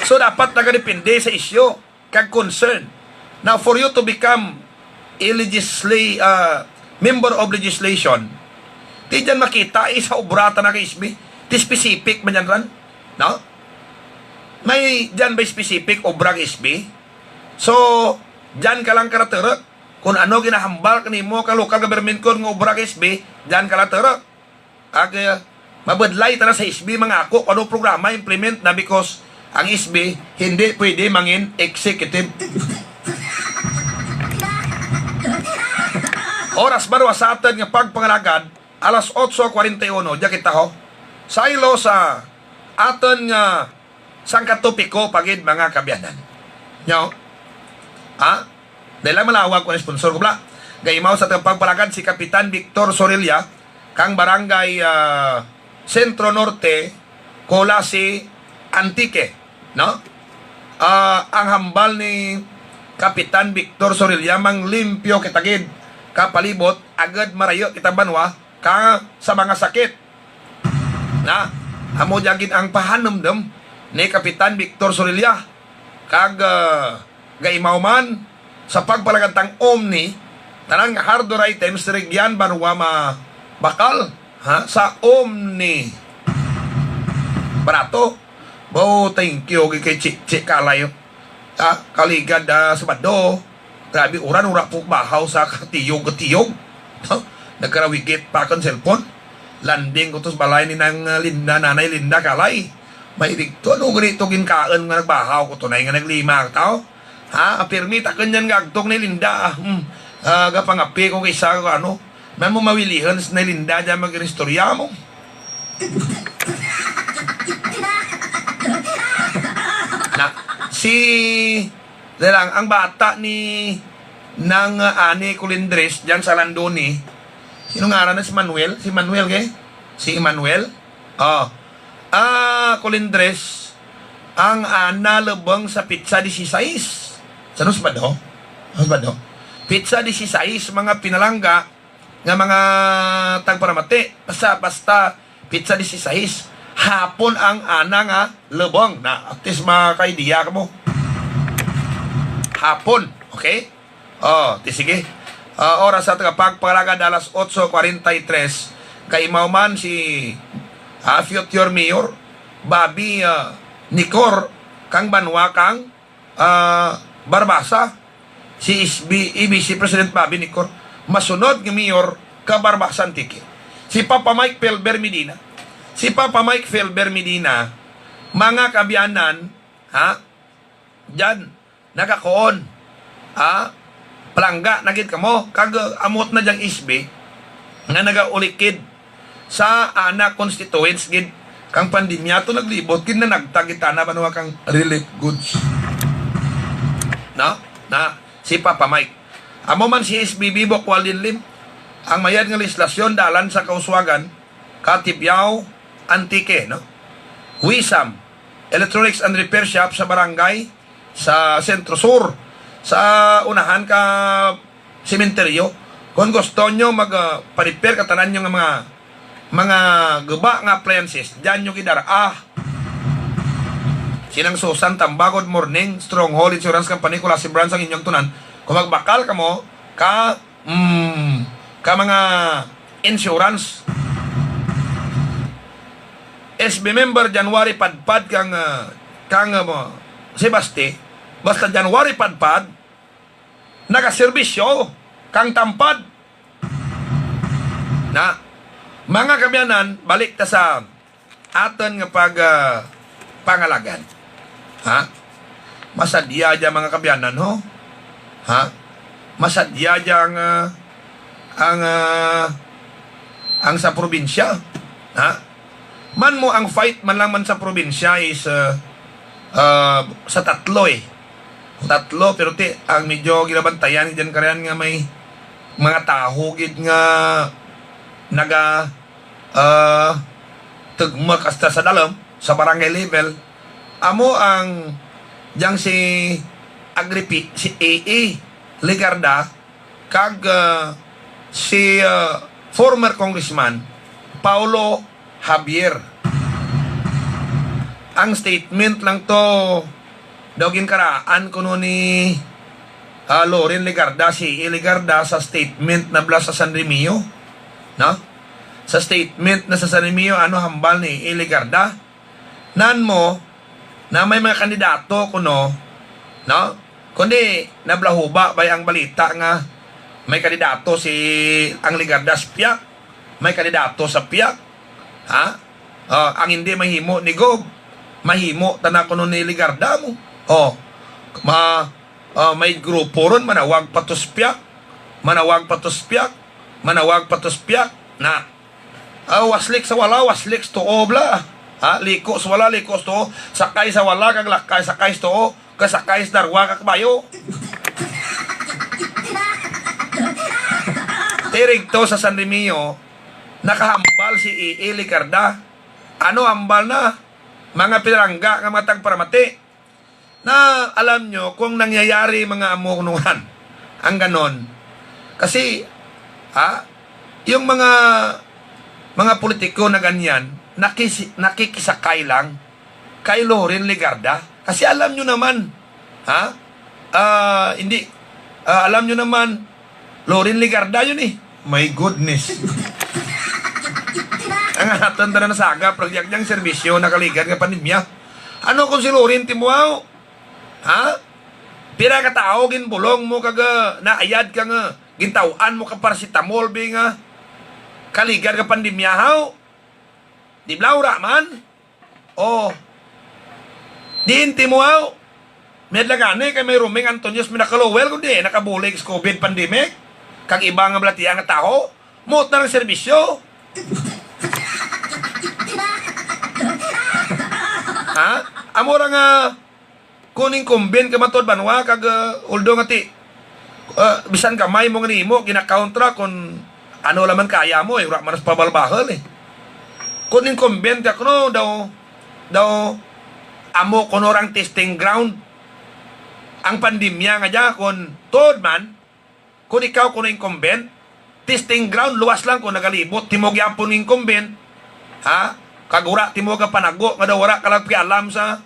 So, dapat nagadepende sa issue kag concern. Now, for you to become a legisla-, ah, member of legislation, ti dyan makita, eh, sa obra tana ka S B, ti specific man dyan ran, no? May dyan bay specific obra ka S B? So, dyan ka lang karaturuk. Kon ano ginahambal kanimo kang local government code nga obra ka S B, dyan ka lang turuk. Kag, eh, mabudlay tana sa S B, mangako kon ano programa implement na, because ang S B hindi pwede mangin executive. Oras banwa sa atun nga pagpangalagad, alas otso kwarenta y uno, dya kita ho. Saylo sa atun nga sangka topiko pa gid, mga kaabyanan. Nyo? Ha? Dahil lang malawag ko ang sponsor ko, bla. Gaimaw sa atun pagpangalagad si Kapitan Victor Sorilla, kang barangay, ah, Centro Norte, Culasi, Antique, no? Ah, ang hambal ni Kapitan Victor Sorilla, manglimpyo kita gid ka palibot, agud marayu kita banwa ka sa mga sakit. Na, amo dya gid ang pahanumdum ni Kapitan Victor Sorilla. Kag, ah, gaimaw man sa pagpangalagad tang Omni, tanan nga hardware items, rugyan banwa mabakal, ha, sa Omni. Barato. Bo, thank you gid kay Chichi Kalay. Ah, kaligad, ah, Sabado. Grabe, uran, wara pa ko bahaw sa katiyog-katiyog. Nagkarawigit pa akun cellphone. Landing ko to sa balay ni Nang, ah, Linda, Nanay Linda Kalay. May digto, ano gani to ginkaun nga nagbahaw ko to, Nay, nga naglima ka tawo? Ha, pirmi takun dyan nga agto kang Nay Linda, ah. Hmm. Ah, gapangapi ko kay sa, ano, man mo mawilihun si Nay Linda dyan mag-iristorya mo. Na, si, dali lang, ang bata ni Nang, ah, Ani Colindres, dyan sa Landoni. Sino ngaran na? Si Manuel? Si Manuel, ke? Si Emmanuel? Oh. Ah, Colindres, ang ana lubung sa pitsa disisais. Sa ano, Sabado? Ano, Sabado? Pitsa disisais, mga pinalangga, nga mga tagparamati, basta, basta pitsa disisais, hapon ang ana nga lubung. Na, at least maka-idea kamo. Hapon, okay? Oh, ti sige. Ah, oras sa atun nga pagpangalagad alas otso kwarenta y tres. Gaimaw man si, ah, future mayor, Bobby, ah, Nicor, kang banwa kang ah, Barbaza, si S B, A B C President Bobby Nicor, masunod nga mayor ka Barbaza Antique. Si Papa Mike Felber Medina. Si Papa Mike Felber Medina, mga kaabyanan, ha? Dyan, nagakuon. Ha? Palangga na gid kamo, kag, ah, amo tana dyang S B, nga nagaulikid sa ana constituents gid, kang pandemya to naglibot gid, nanagtag gid tana banwa kang relief goods. No? Na, si Papa Mike. Amo man si S B B Bukwal Dinlim, ang mayad nga lehislasyon dalan sa kauswagan, ka Tibiao, Antique, no? Wisam, electronics and repair shop sa barangay, sa Centro Sur, sa unahan ka sementeryo. Kon gusto nyo mag, ah, pa-repair ka tanan nyo nga mga, mga guba nga appliances, dyan nyo gidara. Ah. Si Nang Susan Tamba, good morning. Stronghold Insurance Company, Culasi Branch ang inyo agtunan. Kon magbakal kamo ka, mm, ka mga insurance. S B member January padpad kang, ah, kang, ah, Sebaste, basta January padpad, nagaserbisyo kang Tampad. Na, mga kaabyanan, balik ta sa atun nga pag, ah, pangalagad. Ha? Masadya dya, mga kaabyanan, ho? Ha? Masadya dya ang, ah, ang, ah, ang sa probinsya. Ha? Man mo ang fight man lang man sa probinsya is, ah, ah, sa tatlo, eh. Tatlo, pero ti, ang medyo ginabantayan dyan karayan nga may mga tawo gid nga naga, ah, tugmuk hasta sa dalum, sa barangay level. Amo ang dyang si Agripi, si A A Legarda, kag, ah, si, ah, former Congressman Paolo Javier. Ang statement lang to, daw ginkaraan kuno ni, ah, Loren Legarda, si AA Legarda, sa statement na bala sa San Remigio, no? Sa statement na sa San Remigio, ano hambal ni AA Legarda? Nan mo, na may mga kandidato kuno, no? Kundi, nabala huba bay ang balita nga may kandidato si ang Legarda sa Piak, may kandidato sa Piak, ha? Ah, ang indi mahimo ni Gob, mahimo tana kuno ni Legarda mo. O, ma-, ah, may grupo run, manawag pa to sa Piak, manawag pa to sa Piak, manawag pa to sa Piak, na. Ah, waslik sa wala, waslik sa tuo bala. Ha, liko sa wala, liko sa tuo. Sakay sa wala, kag lakay, sakay sa tuo, kag sakay sa darwa ka kabayo. Ti rugto sa San Remigio, nakahambal si AA Legarda. Ano hambal na? Mga pinalangga nga mga tagparamati. Na alam nyo kung nangyayari mga amo kuno ngan ang ganon. Kasi, ha, yung mga, mga politiko na ganyan, nakisi-, nakikisakay lang kay Loren Legarda. Kasi alam nyo naman, ha? Ah, hindi, ah, alam nyo naman, Loren Legarda yun eh. My goodness. Ang atun tana nasagap, rugya dyang serbisyo, nakaligad nga pandemya. Ano kon si Loren timo haw? Ha? Pira ka tawo ginbulong mo kag, ah, naayad kang, ah, gintaw-an mo ka paracetamol bi nga kaligad ka pandemya haw? Di bala wara man? O. Diin timo haw? Mayad lang gani kay may Roming Antonio sa Miracle Oil kundi nakabulig sa COVID pandemic. Kag iba nga balatian nga tawo. Muot na lang serbisyo. Ha? Amo ra nga kon incumbent ka man tuod banwa kag, ah, although nga ti, ah, bisan gamay mo nga nimo, ginakontra kon ano lang man kaya mo, eh, wara man sa pabalbahul, eh. Kon incumbent ka kuno, daw, daw, amo kuno rang testing ground ang pandemya nga dya, kon tuod man, kon ikaw kuno incumbent, testing ground, luwas lang kon nagalibot timo gihapon nga incumbent, ha? Kag wara timo gapanago nga daw wara ka lang pakialam sa,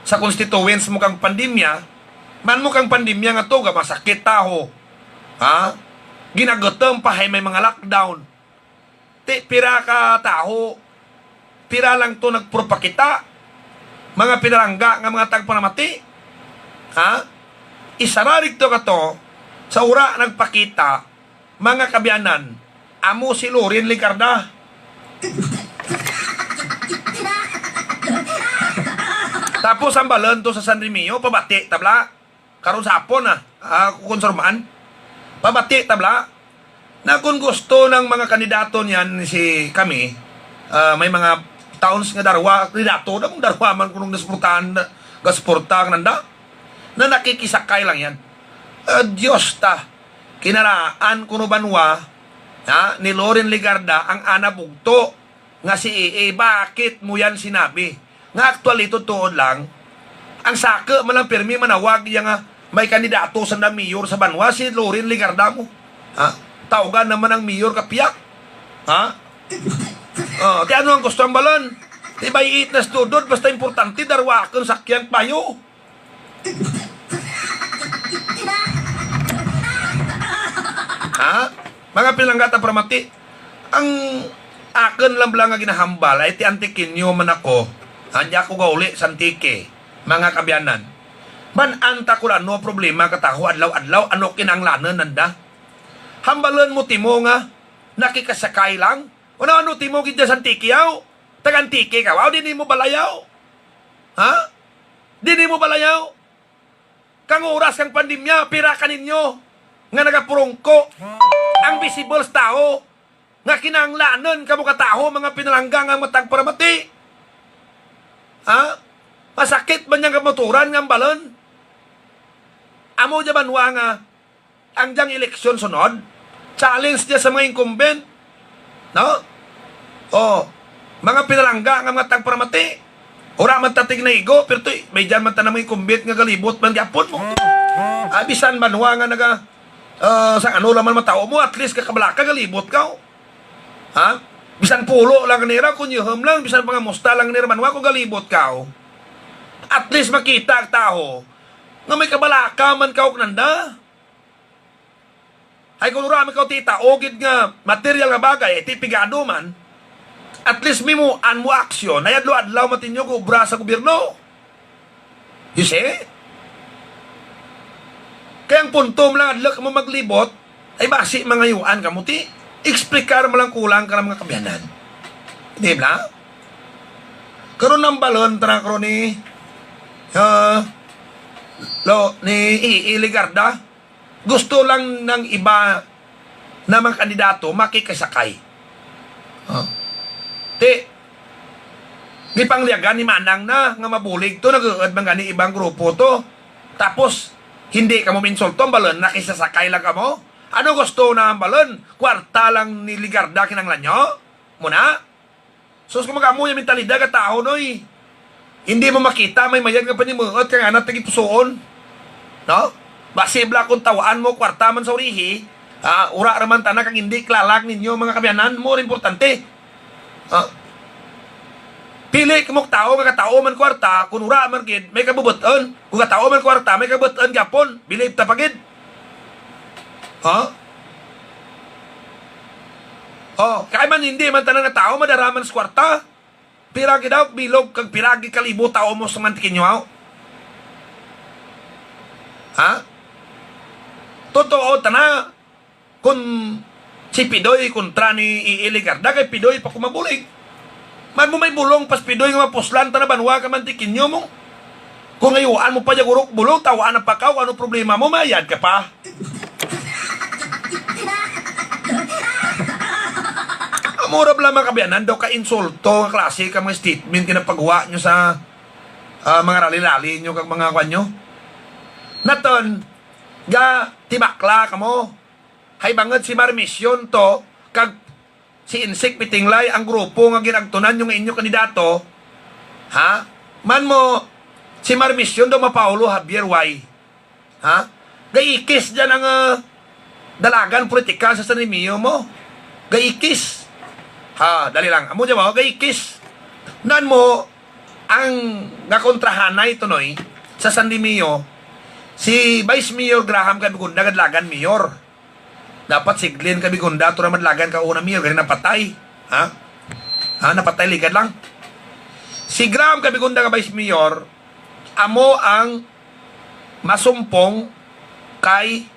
sa constituents mo kang pandemya, man mo kang pandemya nga to, gamasakit tawo, ha? Ginagutum pa hay may mga lockdown. Ti pira ka tawo, pira lang to nagpropakita, mga pinalangga nga mga tagparamati. Ha? Isara rugto kato, sa wara nagpakita, mga kaabyanan, amo si Loren Legarda. Tapos hambalun to sa San Remigio, pabati ta bala. Karon sa hapon, ah, ah, kukonsermaan. Pabati ta bala. Na kon gusto ng mga kandidato niyan si kami, ah, may mga towns nga darwa, kandidato, darwa man kuno nga suportahan, nga suporta kananda. Na nakikisakay lang yan. Ah, Diyos ta, kinaraan kuno banwa, ha, ni Loren Legarda ang ana bugto. Nga si AA, bakit mo yan sinabi? Nga actually, tuod-tuod lang, ang saku man lang pirmi manawag dya nga may kandidato sanda mayor sa banwa, si Loren Legarda mo. Ha? Tawgan na man ang mayor ka Piak. Ha? O, ti ano ang gusto hambalun? Ti bay-i na sa tuod-tuod, basta importante, darwa akun sakyan kabayo. Ha? Mga pinalangga tagparamati, ang akun lang bala nga ginahambal, ay ti Antiqueño man ako. Dya ako gauli sa Antique, mga kaabyanan. Man-an ta kon ano problema ka tawo adlaw-adlaw, ano kinahanglanun nanda. Hambalun mo timo nga nakikasakay lang. Ano-ano timo gid dya sa Antique haw? Taga-Antique ka haw? Diin imo balay haw? Ha? Diin imo balay haw? Kang oras kang pandemya, pira kaninyo nga nagapurungko ang visible sa tawo nga kinahanglanun kamo ka tawo, mga pinalangga nga mga tagparamati? Ha? Masakit man dyang kamatuoran nga hambalun. Amo dya banwa nga ang dyang eleksyon sunod, challenge dya sa mga incumbent. No? O, mga pinalangga nga mga tagparamati. Wara man ta tignaigo, pirti, may dyan man tana mga incumbent nga galibot man gihapon mo. Ah, bisan banwa nga naga, ah, sa ano lang man matawo mo, at least kakabalaka galibot kaw. Ha? Bisan pulo lang kanira, kon yuhum lang, bisan pangamusta lang kanira, man wa ko galibot kaw. At least makita kang tawo nga may kabalaka man kaw kananda. Hay kon wara man kaw ti tao gid nga material nga bagay, ti pigado man. At least may mo-an mo aksyon, hay adlaw-adlaw man ti ninyo gaobra sa gobyerno. You see? Kaya ang punto mo lang, adlaw kamo maglibot, hay basi mangayuan kamo ti explicar mo lang kulang kanang mga kaabyanan. Di bala? Karon hambalun tana karon ni, ah, lo, ni E E Legarda. Gusto lang nang iba na mga kandidato makikisakay. Ah. Ti, gipangaligan ni Manang na nga mabulig to, nag-uod man gani iba nga grupo to. Tapos, hindi kamo minsulto, hambalun nakisasakay lang kamo. Ano gusto na hambalun? Kwarta lang ni Legarda kinahanglan nyo? Muna? Sus, kon mag-amo dya mentalidad ka tawo, Noy. Hindi mo makita may mayad nga panimuot kang ana tagipusuon. No? Basi bala kon taw-an mo kwarta man sa urihi, ah, wara ra man tana kang hindi kilala ninyo, mga kaabyanan, amo ra importante. Ah. Pili kamo ka tawo nga katao man kwarta, kon wara man gid, may kabubut-on. Kon katao man kwarta, may kabubut-on gihapon. Bilib ta pa gid. Ha? O, kay man hindi man tana nga tawo madara man sa kwarta. Pira gid daw bilog kag pira gid kalibo tawo mo sa Antiqueño, aw? Ha? Totoo tana. Kon si Pidoy kontra ni E E Legarda, kay Pidoy pa kon mabulig. Man mo may bulong pa si Pidoy nga mapuslan tana banwa kang Antiqueño mo. Kon ngayuan mo pa dya guro ka bulong, taw-an na pa kaw, ano problema mo, mayad ka pa. Amo ra bala, mga kaabyanan, daw ka insulto nga klase ka mga statement nga ginapagwa nyo sa, ah, mga rally-rally nyo kag mga kwan nyo. Natun, gatibakla kamo. Hay bangud si Marmission to, kag si Insik Pitinglay ang grupo nga gin-agtunan nyo nga inyo kandidato, ha? Man mo, si Marmission daw ma-Paolo Javier, why? Ha? Gaikis dyan ang, ah, dalagan politika sa San Remigio mo. Gaikis. Ha, dali lang. Amo dyan mo, gaikis. Nan mo, ang gakontrahanay to, Noy, sa San Remigio, si Vice Mayor Graham Cabigunda gadlagan mayor. Dapat si Glenn Cabigunda to ra madlagan kauna mayor, gani napatay. Ha? Ha, napatay ligad lang. Si Graham Cabigunda nga vice mayor, amo ang masumpong kay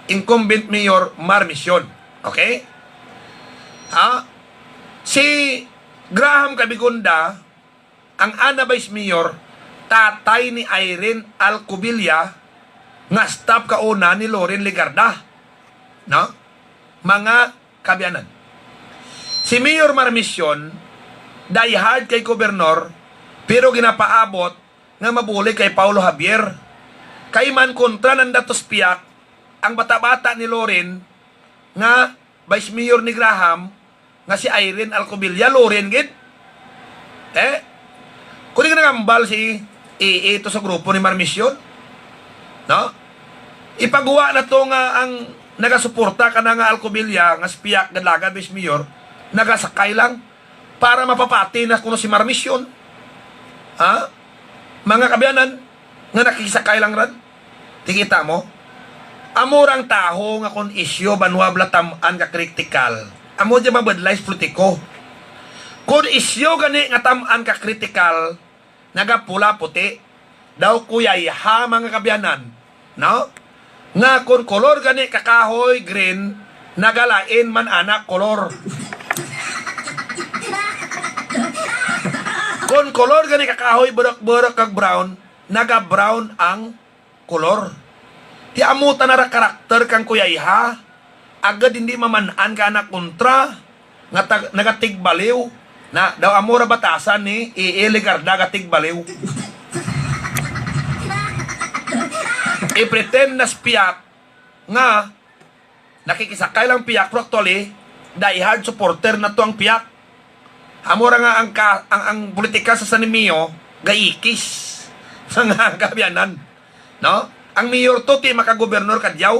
incumbent mayor Marmission. Okay? Ha? Si Graham Cabigunda, ang ana vice mayor, tatay ni Irene Alcubilla, nga staff kauna ni Loren Legarda. No? Mga kaabyanan. Si Mayor Marmission, diehard kay gobernor, pero ginapaabot nga mabulig kay Paolo Javier. Kay man kontra nanda to sa piyak, ang bata-bata ni Loren, nga vice mayor ni Graham, nga si Irene Alcubilla, Loren gid. Eh? Kon di ka nangambal si E E to sa grupo ni Marmission. No? Ipagwa na to nga ang nagasuporta kana nga Alcubilla, nga sa piyak gadlagan vice mayor, nagasakay lang para mapapati na kuno si Marmission. Ha? Mga kaabyanan, nga nakisakay lang ran. Ti kita mo? Amo ra ang tawo nga kon isyu banwa bala tam-an ka kritikal. Amo dya mabudlay sa politiko. Kon isyu gani nga tam-an ka kritikal, nagapula puti. Daw kuyayha, mga kaabyanan. No? Nga kon kolor gani ka kahoy green, nagalain man ana kolor. Kon kolor gani ka kahoy buruk-buruk kag brown, naga-brown ang kolor. Ti amo tana ra karakter kang kuyayha. Agud indi maman-an ka ana kontra, nga tag-, nagatigbaliw. Na, daw amo ra batasan ni E E Legarda gatigbaliw. I-pretend na sa piyak nga nakikisakay lang piyak, pero actually, diehard supporter na to ang piyak. Amo ra nga ang ka-, ang, ang politika sa San Remigio, gaikis. Mga kaabyanan. No? Ang mayor to, ti makagobernor kadya.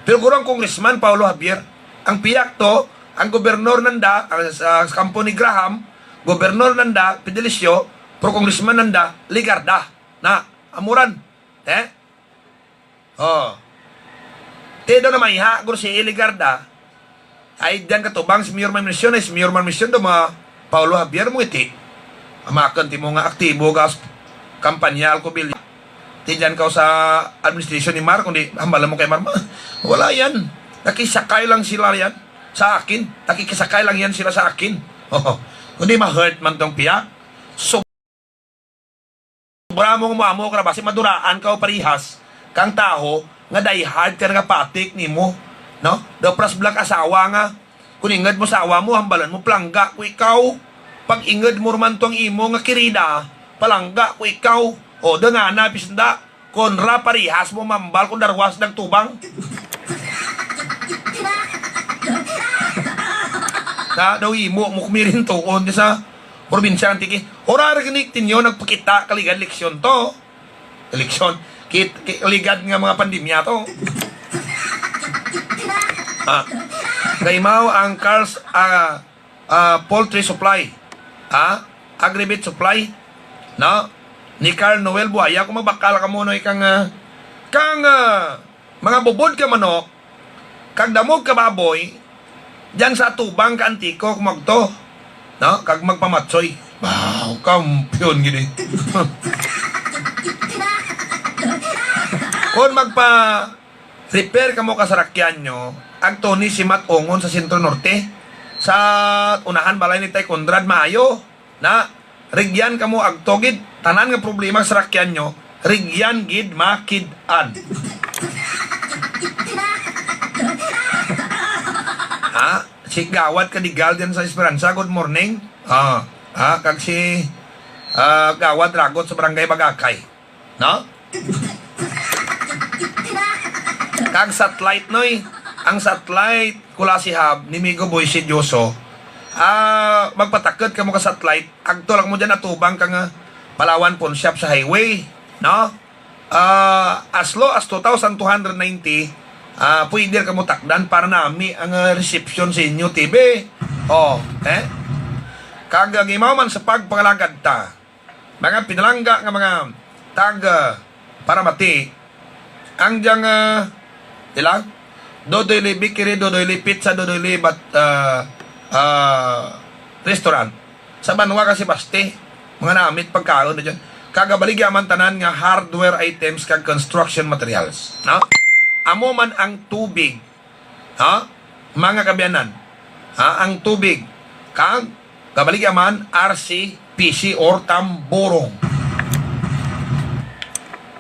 Pero guro ang congressman, Paolo Javier. Ang piyak to, Ang gobernor nanda, ang sa, sa kampo ni Graham, gobernor nanda, Fidelicio, pro congressman nanda, Legarda. Na, amo ran. Eh? O. Ti daw na maiha, guro si Legarda. Ay, dyan katubang si Mayor Manmision, ay si Mayor Manmision daw ma Paolo Javier mo iti. Amakun ti mo nga aktibo ka sa kampanya, Alcoa Villa. Ti dyan kaw sa administration ni Mar, kundi hambalan mo kay Mar, ma. Wala yan. Nakisakay lang sila yan sa akin. Nakikisakay lang yan sila sa akin. Kundi ma-hurt man tong piyak. So, Sobra mo nga amo-amo ka ra, basi maduraan kaw parehas kang tawo nga die hard ka nga patik nimo, no? Daw paras bala ka asawa nga, kon ingud mo sa asawa mo, hambalan mo, palangga ko ikaw. Pag-ingud mo ra man tong imo nga kirida, palangga ko ikaw. O, dangana, pisnda, kon ra parehas mo mambal kon darwa sa nagtubang. Na, daw imo mo kumirintuon di sa probinsya Antique. Ora ra gani tinyo nagpakita ka ligad eleksyon to. Eleksyon. Kit-, ki-, ligad nga mga pandemya to. Ah. Kaimaw ang Carl's, ah, ah, poultry supply. Ah, agri-meat supply. No? Ni Carl Noel Buaya, kon magbakal kamo, no, kang, ah, kang, ah, mga bubod ka manok, kag damog ka baboy, dyan sa atubang ka Antique kamo agto, no? Kag magpamatsoy. Wow, kampiyon gid eh. Kon magpa-repair kamo ka sarakyan nyo, agto ni si Mat Ongon sa Centro Norte. Sa unahan balay ni Tay Conrad Maayo. Na, rugyan kamo agto gid, tanan nga problema sa sarakyan nyo, rugyan gid makid-an. Ha? Si Gawad Kadigal dyan sa Esperanza, good morning. Ah, ah, kag si, ah, Gawad Ragot sa Barangay Bagakay. No? Kag satellite, noy. Ang satellite, Culasi Hub, ni Migo Boy Sidioso. Ah, magpatakod kamo ka satellite. Agto lang mo dyan, atubang kang, ah, Palawan Pawnshop sa highway. No? Ah, as low as two thousand two hundred ninety, ah, pwede ra kamo takdan para nami ang, ah, reception sa inyo T V. O, eh? Kag, ah, gimaw man sa pagpangalagad ta. Mga pinalangga nga mga tag, ah, paramati, ang dyang, ah, ilang Dodoy Lee Bakery, Dodoy Lee Pizza, Dodoy Lee bat-, ah, ah, Restaurant. Sa banwa ka Sebaste, mga namit pagkaon na dyan. Kag gabaligya man tanan nga hardware items kag construction materials. No? Amo man ang tubig. Ha? Mga kaabyanan. Ha? Ang tubig. Kag, gabaligya man, R C P C or Tamborong.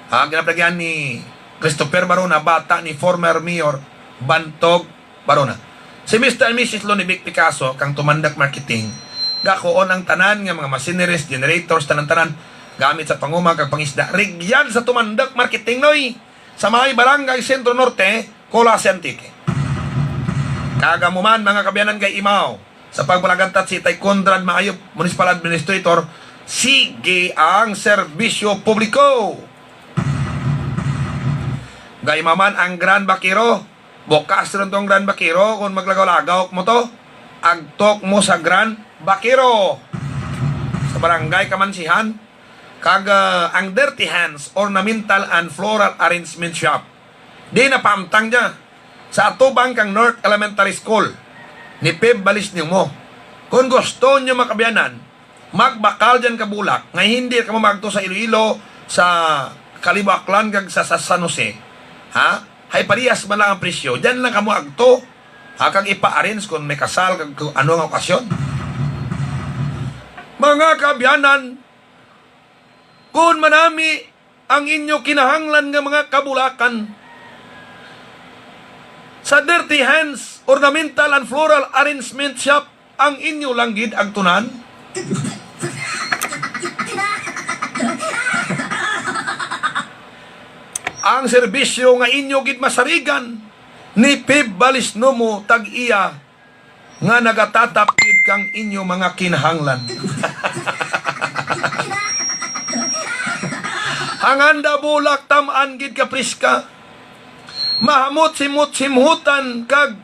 Ha? Ginapaligya ni Christopher Barona, bata ni former Mayor Bantog Barona. Si Mister and Missus Lonivic Picasso, kang Tumandok Marketing, gakuon ang tanan nga mga machineries, generators, tanan-tanan, gamit sa panguma kag pangisda. Rugyan sa Tumandok Marketing, noy. Sa may Barangay Centro Norte, Culasi, Antique. Kag amo man, mga kaabyanan, gaimaw sa pagpangalagad ta si Tay Conrad Maayo, Municipal Administrator, sige ang serbisyo publiko. Gaimaw man ang Grand Vaquero, bukas run tong Grand Vaquero, kon maglagaw-lagaw kamo to, agto kamo sa Grand Vaquero. Sa Barangay Camancijan, kag, ah, ang Dirty Hands Ornamental and Floral Arrangement Shop. Di na pahamtang dya. Sa atubang kang North Elementary School, ni Peb Balisnimo. Kon gusto nyo, mga kaabyanan, magbakal dyan ka bulak, nga hindi kamo maagto sa Iloilo, sa Kalibo Aklan, kag sa, sa San Jose. Ha? Hay parehas man lang ang presyo. Dyan lang kamo agto. Ha, kag ipa-arrange kon may kasal, kag kon ano nga okasyon. Mga kaabyanan, kon manami ang inyo kinahanglan nga mga kabulakan, sa Dirty Hands Ornamental and Floral Arrangement Shop ang inyo lang gid agtunan. Ang serbisyo nga inyo gid masarigan ni Pib Balisnomo tag-iya nga nagatatap gid kang inyo mga kinahanglan. Ang anda bulak tam-an gid ka priska. Mahamot simhot-simhotan kag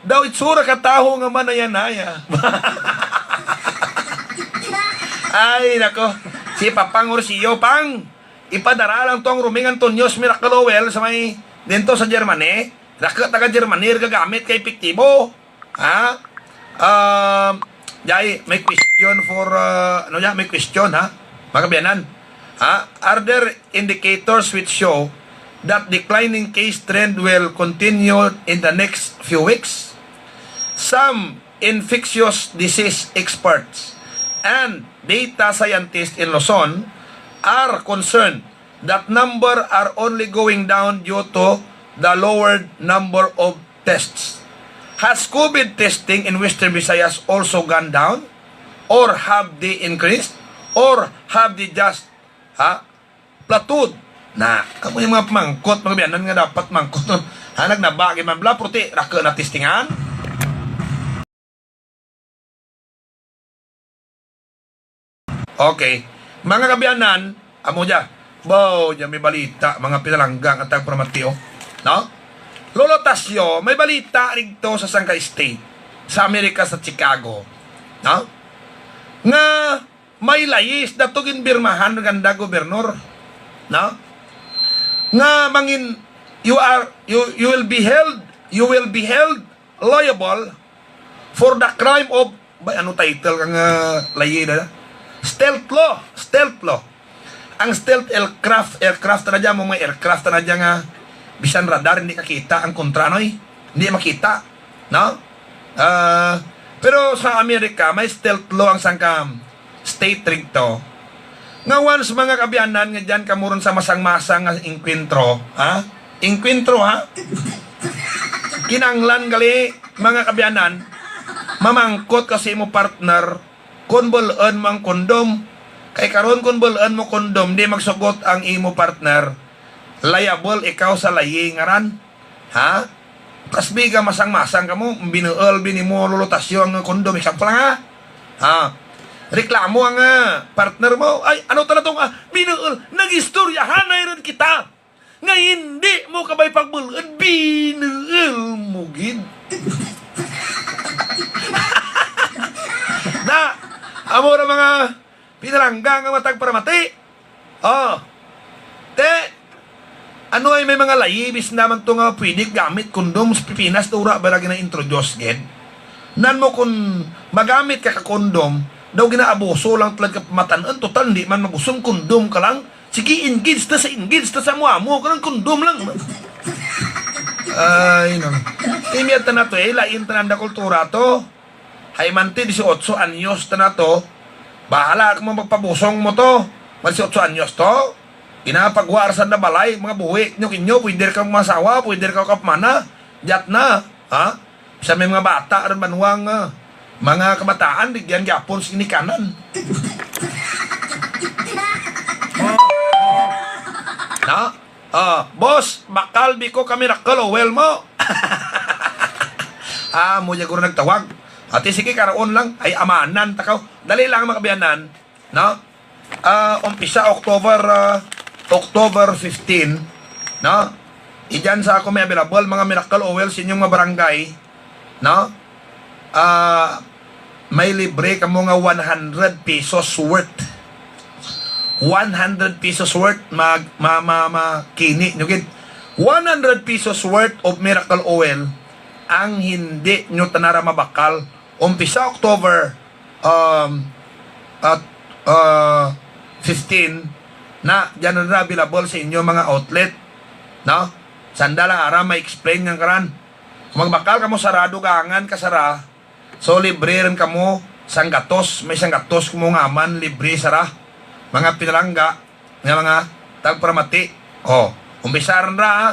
Daw itsura ka tawo nga manaya-naya. Ay, nako. Si Papang Orsillo, Pang. Ipadara lang to ang Roming Antonio's Miracle Oil sa may, didto sa Germany. Raku taga Germany, gagamit kay epektibo. Ha? Um, Jai, may question for, uh, ano ya, may question, ha? Mga kaabyanan. Ha? Are there indicators which show that declining case trend will continue in the next few weeks? Some infectious disease experts and data scientists in Luzon are concerned that number are only going down due to the lowered number of tests. Has COVID testing in Western Visayas also gone down? Or have they increased? Or have they just, ha, plateaued? Na, amo yung mga pamangkot, mga kaabyanan nga dapat mangkot. Ha, nagnaba gid man bala, pero ti, raku na testingan. Okay. Mga kaabyanan, amo dya. Baw, dya may balita, mga pinalangga nga tagparamati, o. No? Lolo Tasyo, may balita rigto sa sangka state, sa Amerika, sa Chicago. No? Nga may layis dato ginpirmahan kanda gobernor. No? Nga mangin, you are, you, you will be held, you will be held liable for the crime of, bay, ano title kang, ah, layi na? Stealth law, stealth law. Ang stealth aircraft, aircraft tana dya, amo mga aircraft tana dya nga bisan radar indi kakita ang kontra, noy. Indi makita, no? Ah, pero sa Amerika, may stealth law ang sangka state rigto. Nga once, mga kaabyanan, nga dyan kamo run sa masang-masang nga engkwentro, ha? Engkwentro, ha? Kinanglan gali, mga kaabyanan, mamangkot ka sa imo partner, kon bul-un mo ang kondom. Kay karon kon bul-un mo kondom, di magsugot ang imo partner, liable ikaw sa layi ngaran. Ha? Kasbi ka masang-masang kamo, binuul bi nimo Lolo Tasyo ang kondom, example lang, ha? Ha? Reklamo ang, ah, partner mo, ay, ano tana to nga, ah, binuul, nag-istoryahanay run kita. Nga indi mo kabay pagbul-un, binuul mo gid. Na, amo ra mga pinalangga nga mga tagparamati. O. Ti, ano ay may mga layi, bisan man to nga pwede gamit kondom sa Pilipinas, daw wara bala gina-introduce gid. Nan mo kon magamit ka ka kondom, daw ginaabuso lang tulad ka pamatan-un, total indi man mabuso, kondom ka lang. Sige, engage ta sa engage ta sa amo-amo, kanang kondom lang. Ay, no. Ti mayad tana to, eh, lain tana nanda kultura to. Hay man ti, disiotso anyos tana to. Bahala kamo magpabusong mo to. Mga disiotso anyos to. Ginapagwa ra sanda balay, mga buhi nyo kinyo, pwede ra kaw maasawa, pwede ra kaw kapamana. Dya tana, ha? Sa may mga bata run banwa nga, mga kabataan, rugyan gihapon sa ginikanan. Ha? Ah, boss, bakal bi ko ka Miracle Oil mo. Ah, amo dya guro nagtawag. Ati, sige, karaon lang. Ay, amanan ta kaw. Dali lang, mga kaabyanan. No? Ah, umpisa October, ah, October fifteen, no? Idyan sa ako may available mga Miracle Oil sa inyong mga barangay, no? Ah, may libre kamo nga one hundred pesos worth. One hundred pesos worth, mag-, ma-, ma-, makini nyo gid. One hundred pesos worth of Miracle Oil ang hindi nyo tana ra mabakal. Umpisa October, um, at, uh, fifteen, na dyan ra available sa inyo mga outlet, no? Sanda lang ara ma-explain ngan karan. Kon magbakal kamo sara, dugangan ka sara, so libre run kamo sanggatos, may sanggatos kamo nga aman, libre sara. Mga pinalangga, nga mga tagparamati. O, umpisa run ra, ha?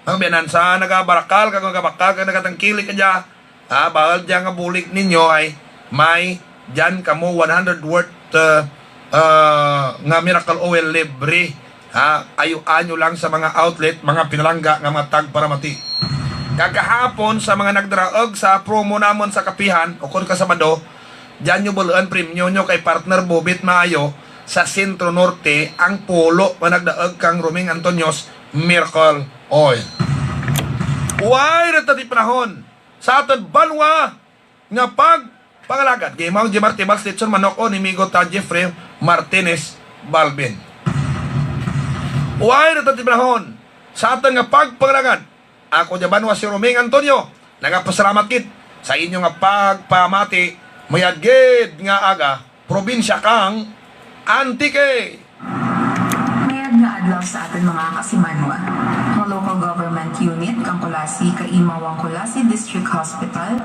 Mga kaabyanan, sa nagabarakal kag nagabakal kag nagatangkilik kadya, ha, bahul dya nga bulig ninyo hay may dyan kamo one hundred worth, ah, ah, nga Miracle Oil libre, ha, ayua nyo lang sa mga outlet, mga pinalangga nga mga tagparamati. Kagahapon sa mga nagdaraug sa promo namun sa kapihan, ukon ka Sabado, dyan nyo bul-un premyo nyo kay partner Bobit Maayo sa Centro Norte ang pulo nga nagdaug kang Roming Antonio's Miracle Oil. Way ra ta ti panahon. sa atun banwa nga pagpangalagad. Gaimaw Jimar Tibal Station, manuk-on ni Migo ta Jeffrey Martinez Balbin. Uwahay na ta tiplahon sa atun nga pagpangalagad. Ako dya banwa si Roming Antonio, nagapasalamat gid sa inyo nga pagpamati, mayad gid nga aga, probinsya kang Antique. Mayad nga adlaw sa atun mga kasimanwa. Ang local government unit kang Culasi, kaimaw ang Culasi District Hospital,